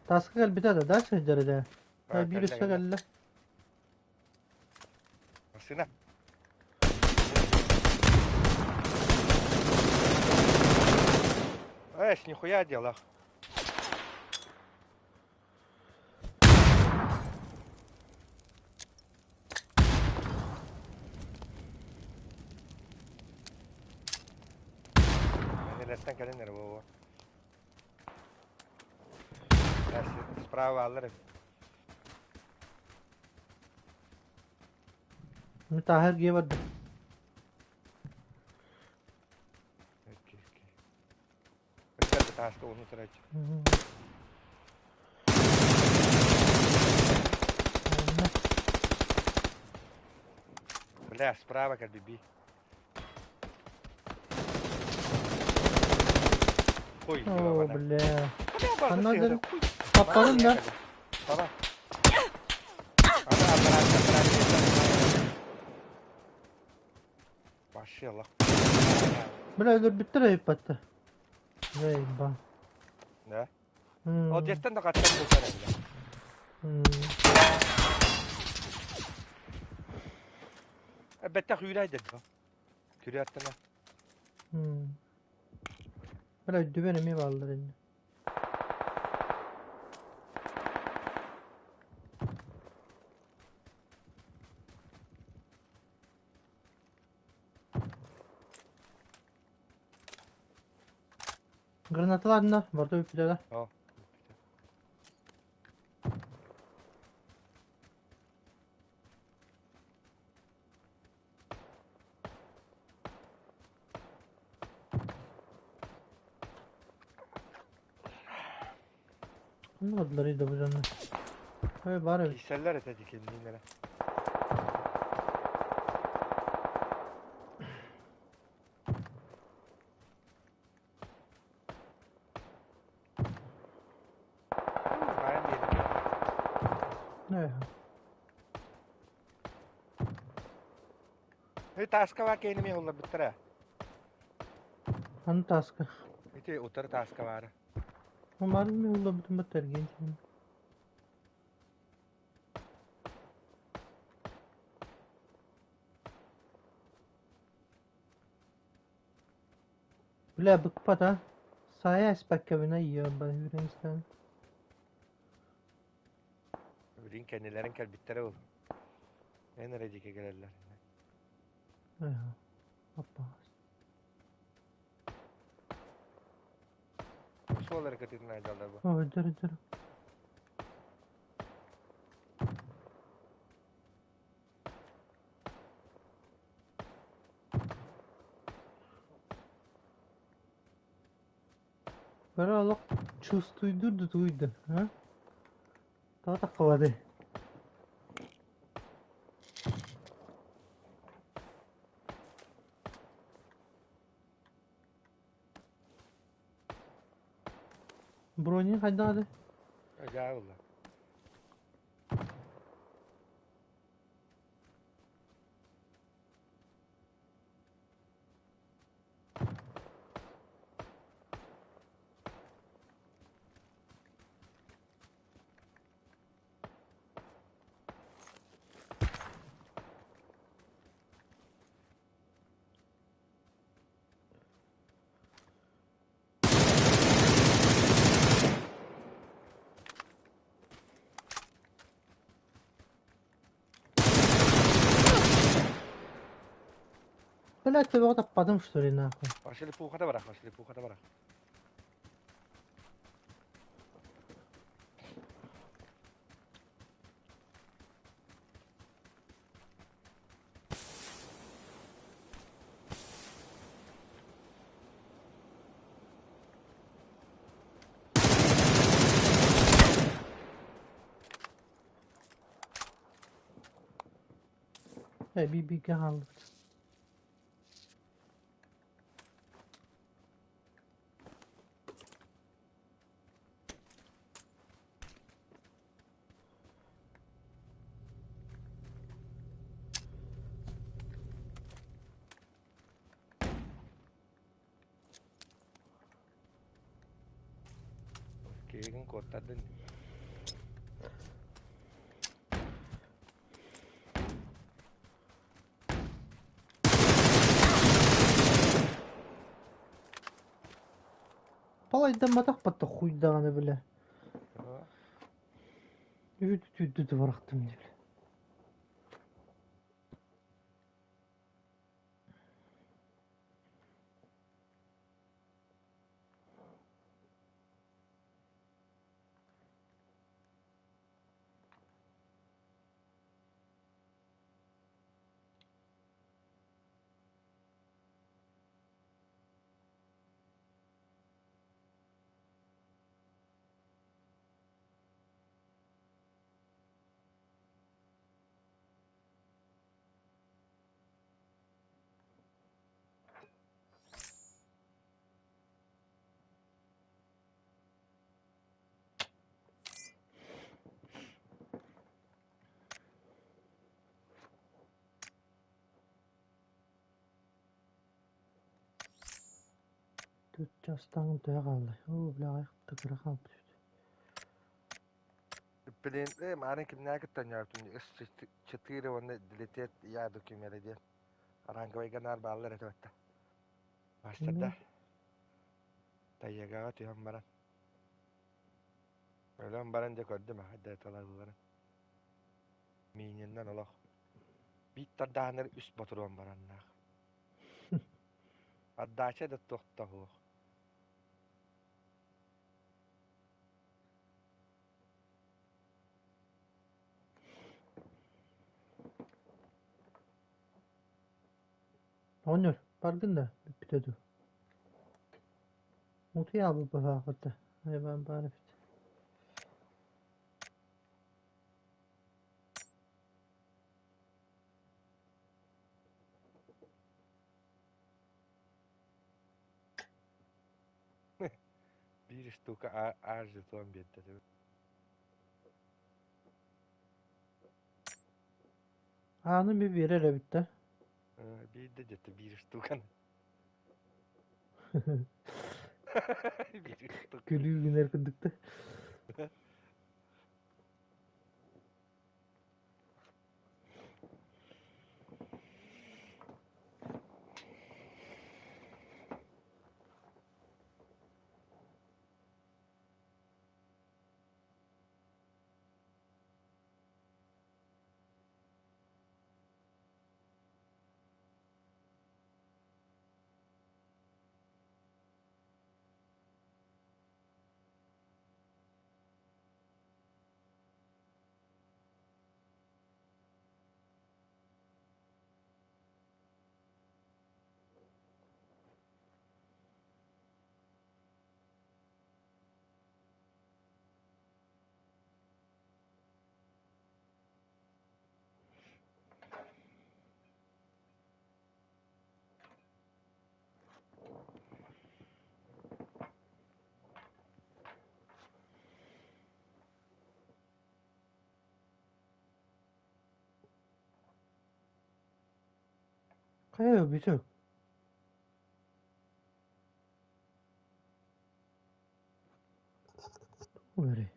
Тааска кэлбитэ да, да сылдьар этэ. Биир өссө кэллэ. Массыына. Эш, нихуя делах. Нелерден кэлин эрэ буолуо. Справа аллар эбит. Тааһы эргийэ барда. Тааска уну турааччы. Бля, справа кэлбиби. Ой, О, бля. Ханна Таппадым да. Баба. Вообще лох. Бля, өлөрбүттэр айыппатта. Заеба. Да? Ол дьиэттэн да хаттан бултар эбилэ. Бэттэх үүрэй дедим. Күрү аттына. Бля, өйдүбэн эмиэ бааллар инни. Гранаталарына барда бүппүтэ да. О. Anlamadılar iyi de bu canlı. Evet bari evet. Кииссэллэр этэ дии кимниин эрэ. Хаайан биэрдим. Ne? Ый тааска баар киһини эмиэ булларбыттара. Ханна тааска? Ити утары тааска баара. Марын уллабытын баттаргын. Бля, быкпат а. Сайа эспэккэбинэ иэбэ үрэн истэн. Билин кэннилэрин кэлбиттэрэ ол. Эн эрэ диэки кэлэллэр. Аппаас. Суол эрэ кытыытын айдаллар бу. О, дьөрү дьөрү. Бары олох чувствуйдур да тугуйда, а? Тоҕо таххыбатый? Брони хайдах этэй? Дьаа булла. Блядь, төбөҕө таппатым что ли нахуй? Шлифухата барах, шлифухата барах. Эбии бииргэ хааллыбыт. Киһигин куоттардын. Балайдамматах батта хуйдаҕына бile. Үүт түүрдү барахтым диye. Төрт жастан төһө хаалла? Оо, бля, тыкыра хаалбыт эбит. Блин, маарын кимнээх кытта ньоотун С4 уонна Длетет я документ диэн Аранговайга наар бааллар этэ батта. Маастарда Тайягаҕа түһэн баран өлөн баран дьэ көрдүм аха дэ талалларын. Миининнэн олох биир тардааннар үс ботуруон бараннаах. Отдача да туохта суох. Оҕонньор, бардын да, бүппүтэ дуу? Утуйаабыт быһаахыта, айбаан баар эбит. Биир штука А жетон биэрдэ. Ааны би биэрэр эбит да. Биирдэ где-то биир штуканы. Күлүү гынар курдук да. Хайа бүтүн. Ол эрэ.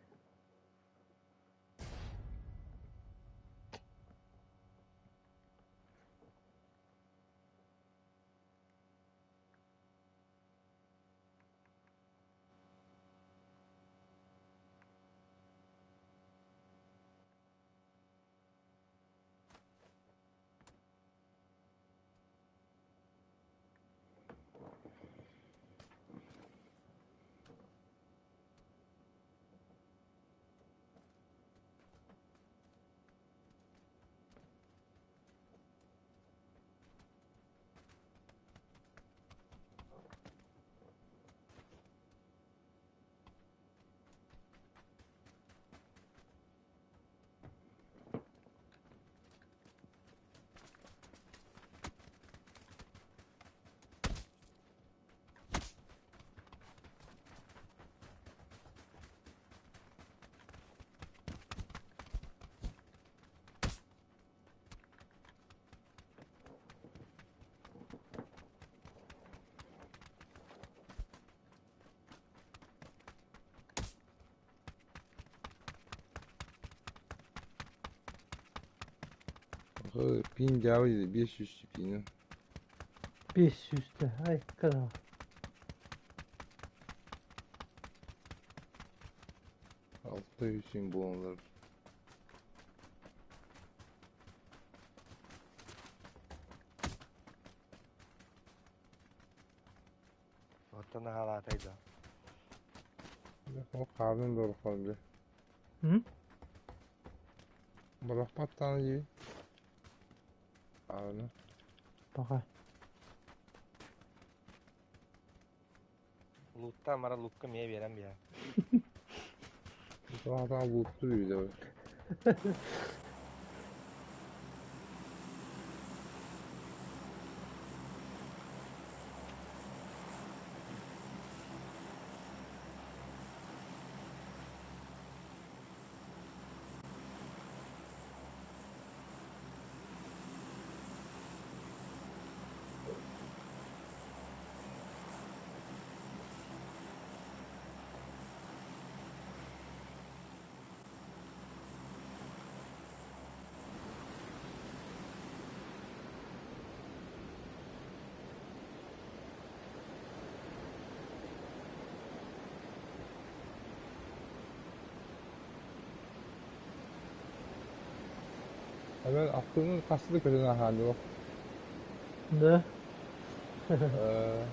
Пин дьаабы 500 пин. 500 те. Ай, канал. 600 буолалар. Оттон хаалаатай да. Ол хаарын дорхон бе. М? Барахпаттан дии. Хаарын. Пока. Луттан мара лукка мие берем я. Саатаа булту үйдө. Hemen aklının kastı kötü hali o. Да. Ee,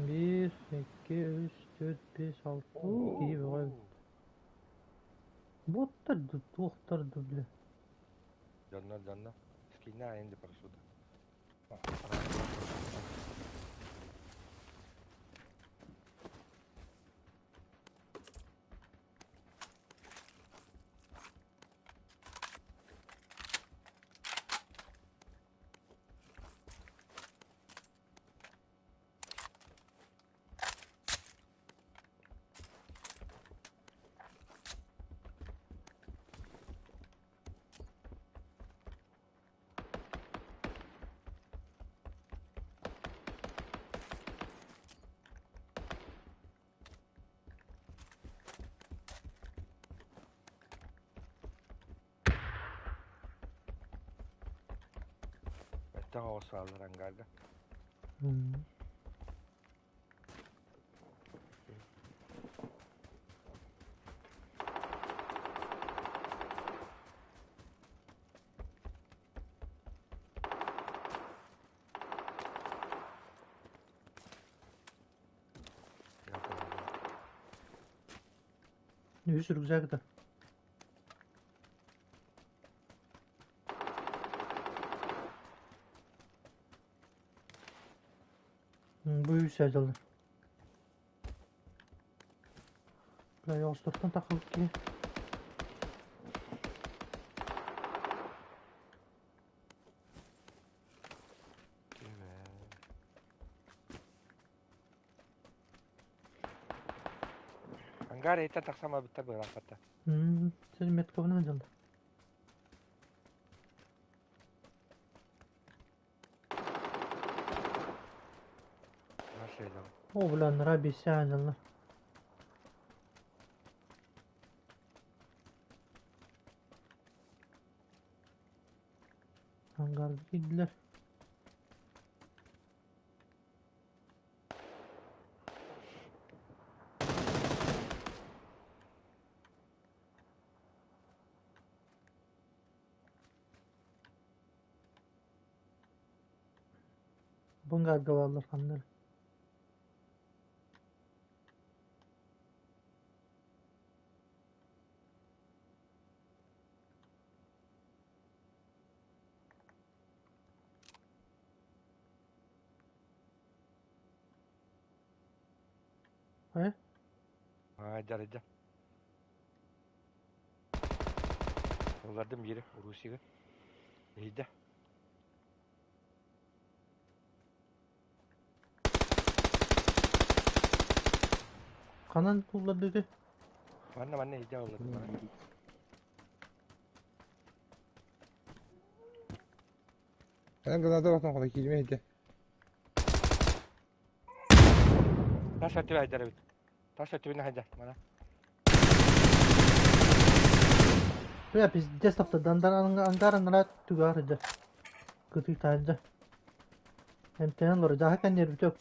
1, 2, 3, 4, 5, 6. Киһи бөҕө. Боттар да, туохтар да, бля. Дьоннор дьоннор. Скина енді парашюта. Мөлтөх оҕус бааллар ангарга. Үһүс рюкзак да. Бу үс дьылы. Бля, оҕустартан таххыбыт киһи. Ангар иһиттэн тахсан барбыттар быһыылаахпатта. Сен метковна дьон. О, бля, нара бесян дьоннор. Ангарга киирдилэр. Бу ангарга бааллар ханна эрэ. Э? Аа, дьарыйда. Ыллардым биири, Русигы. Иһийдэ. Ханан ыллардыгы? Манна манна иһийдэ ыллардым. Эн граната охтон хоно киирмэ иһитэ. Тас өттүбэ айдар эбит. Тас өттүбүн айдар. Мана. Бля, пиздец таптадан ангар анара түгар иде. Кытыы таһырдьа. Эмтэнэн олорор. Дьааһык кэнниэр бүтүөк.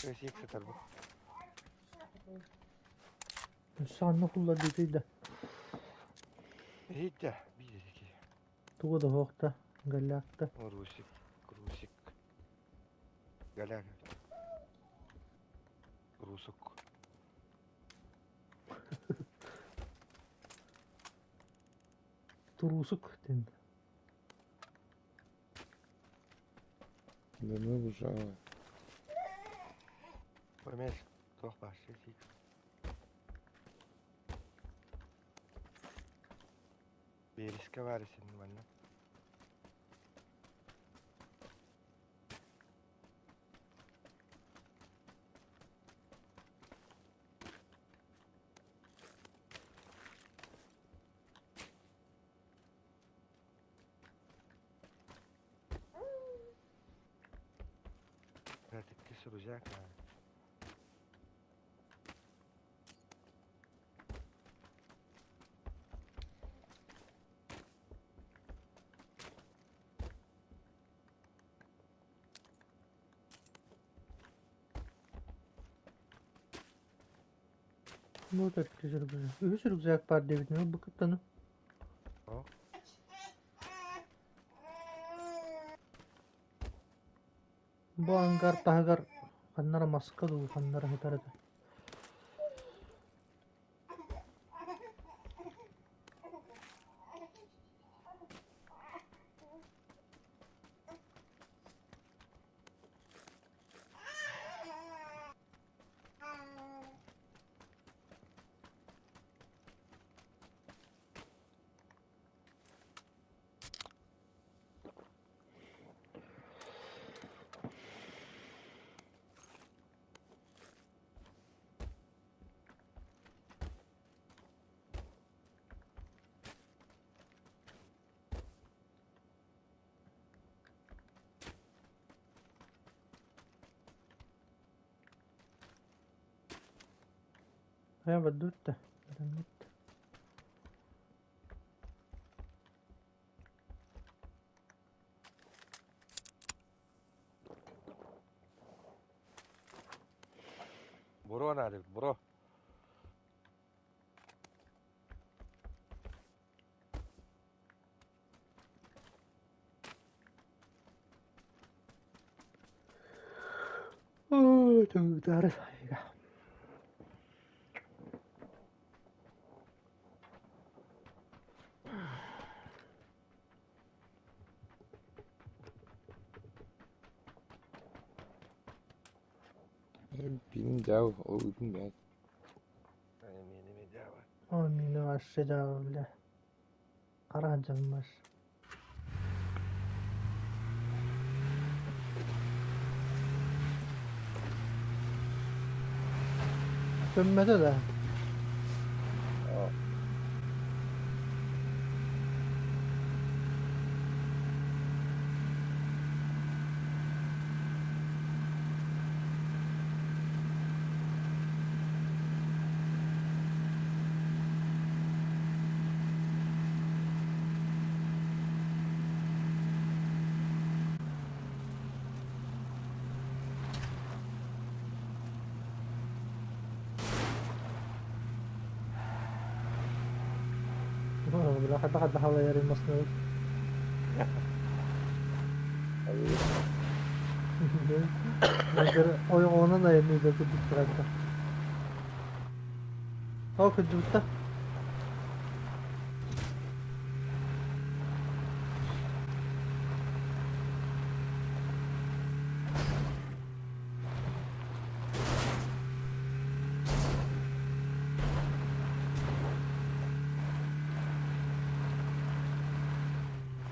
Өсиек сытар бу. Өссө ханна куллардыытый да. Иһийдэ. Биир ики. Тугу да суохта. Галлаакта. Русик. Русик. Галяк. Русук. Туруусук диэн. Да мы уже. Эмээс туох баар сик. Биэрискэ баар син манна. Икки рюкзак. Бу иккис рюкзак. Үһүс рюкзак баар диэбитин ылбыккыттан. Бу ангар таһыгар ханнара маска дуу ханнара сытар этэ. Хайа бардыбыт да, бараммыт. Буруо наада эбит, буруо. Төгүтаары сайга. Бин дьау, ол үтүн бэт. Миини дьаба. Ой, миинэ вообще дьаабы, бля. Хара дьаммаш. Көммөтө да. Бля, хайдах хайдах халайарын массыынабыт. Ойоҕоһунан айанныыга курдук турарда. Ол кырдьыбыта.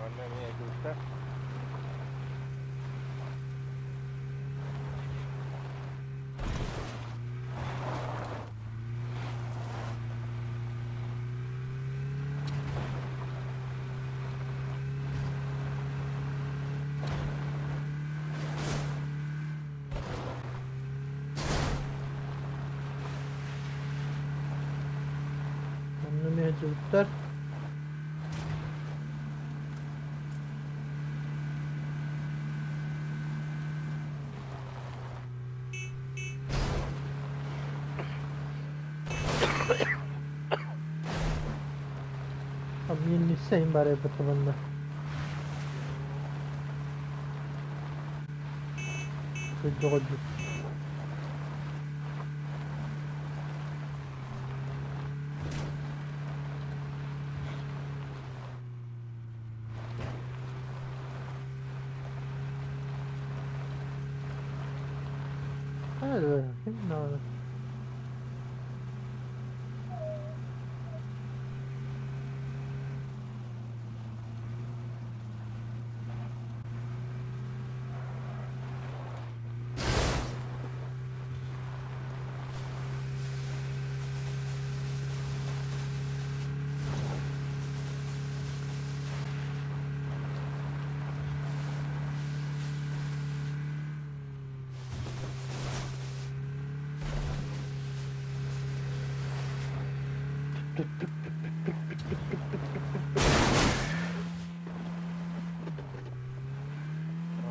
Манна эмиэ кыбыста. Манна эмиэ дьыбыттар. Милиция баар эбит манна. Кырдьык Ким даҕаны.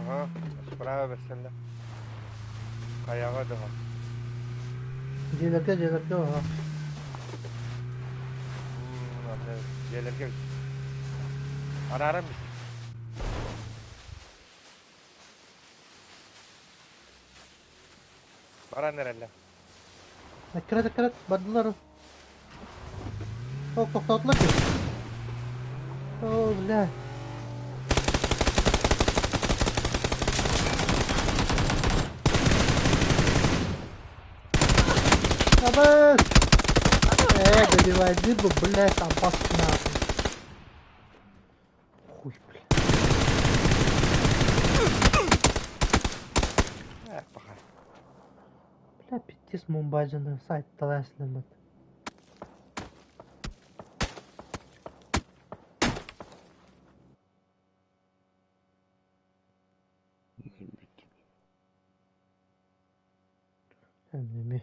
Ага, справа бэрсэллэр. Хайаҕа дыһа. Дьиэлэргэ дьиэлэргэ аха. Дьиэлэргэ Арааран бис. Баран эрэллэр. Эккирет эккирет бардылар. О, тохтоотулар дии. О, бля. Абыс! Э, добивай дырку, блядь, там нахуй. Хуй, бля. Э, паха. Бля, пиздец Мумбаджаны сайт таласлымыт. Эми.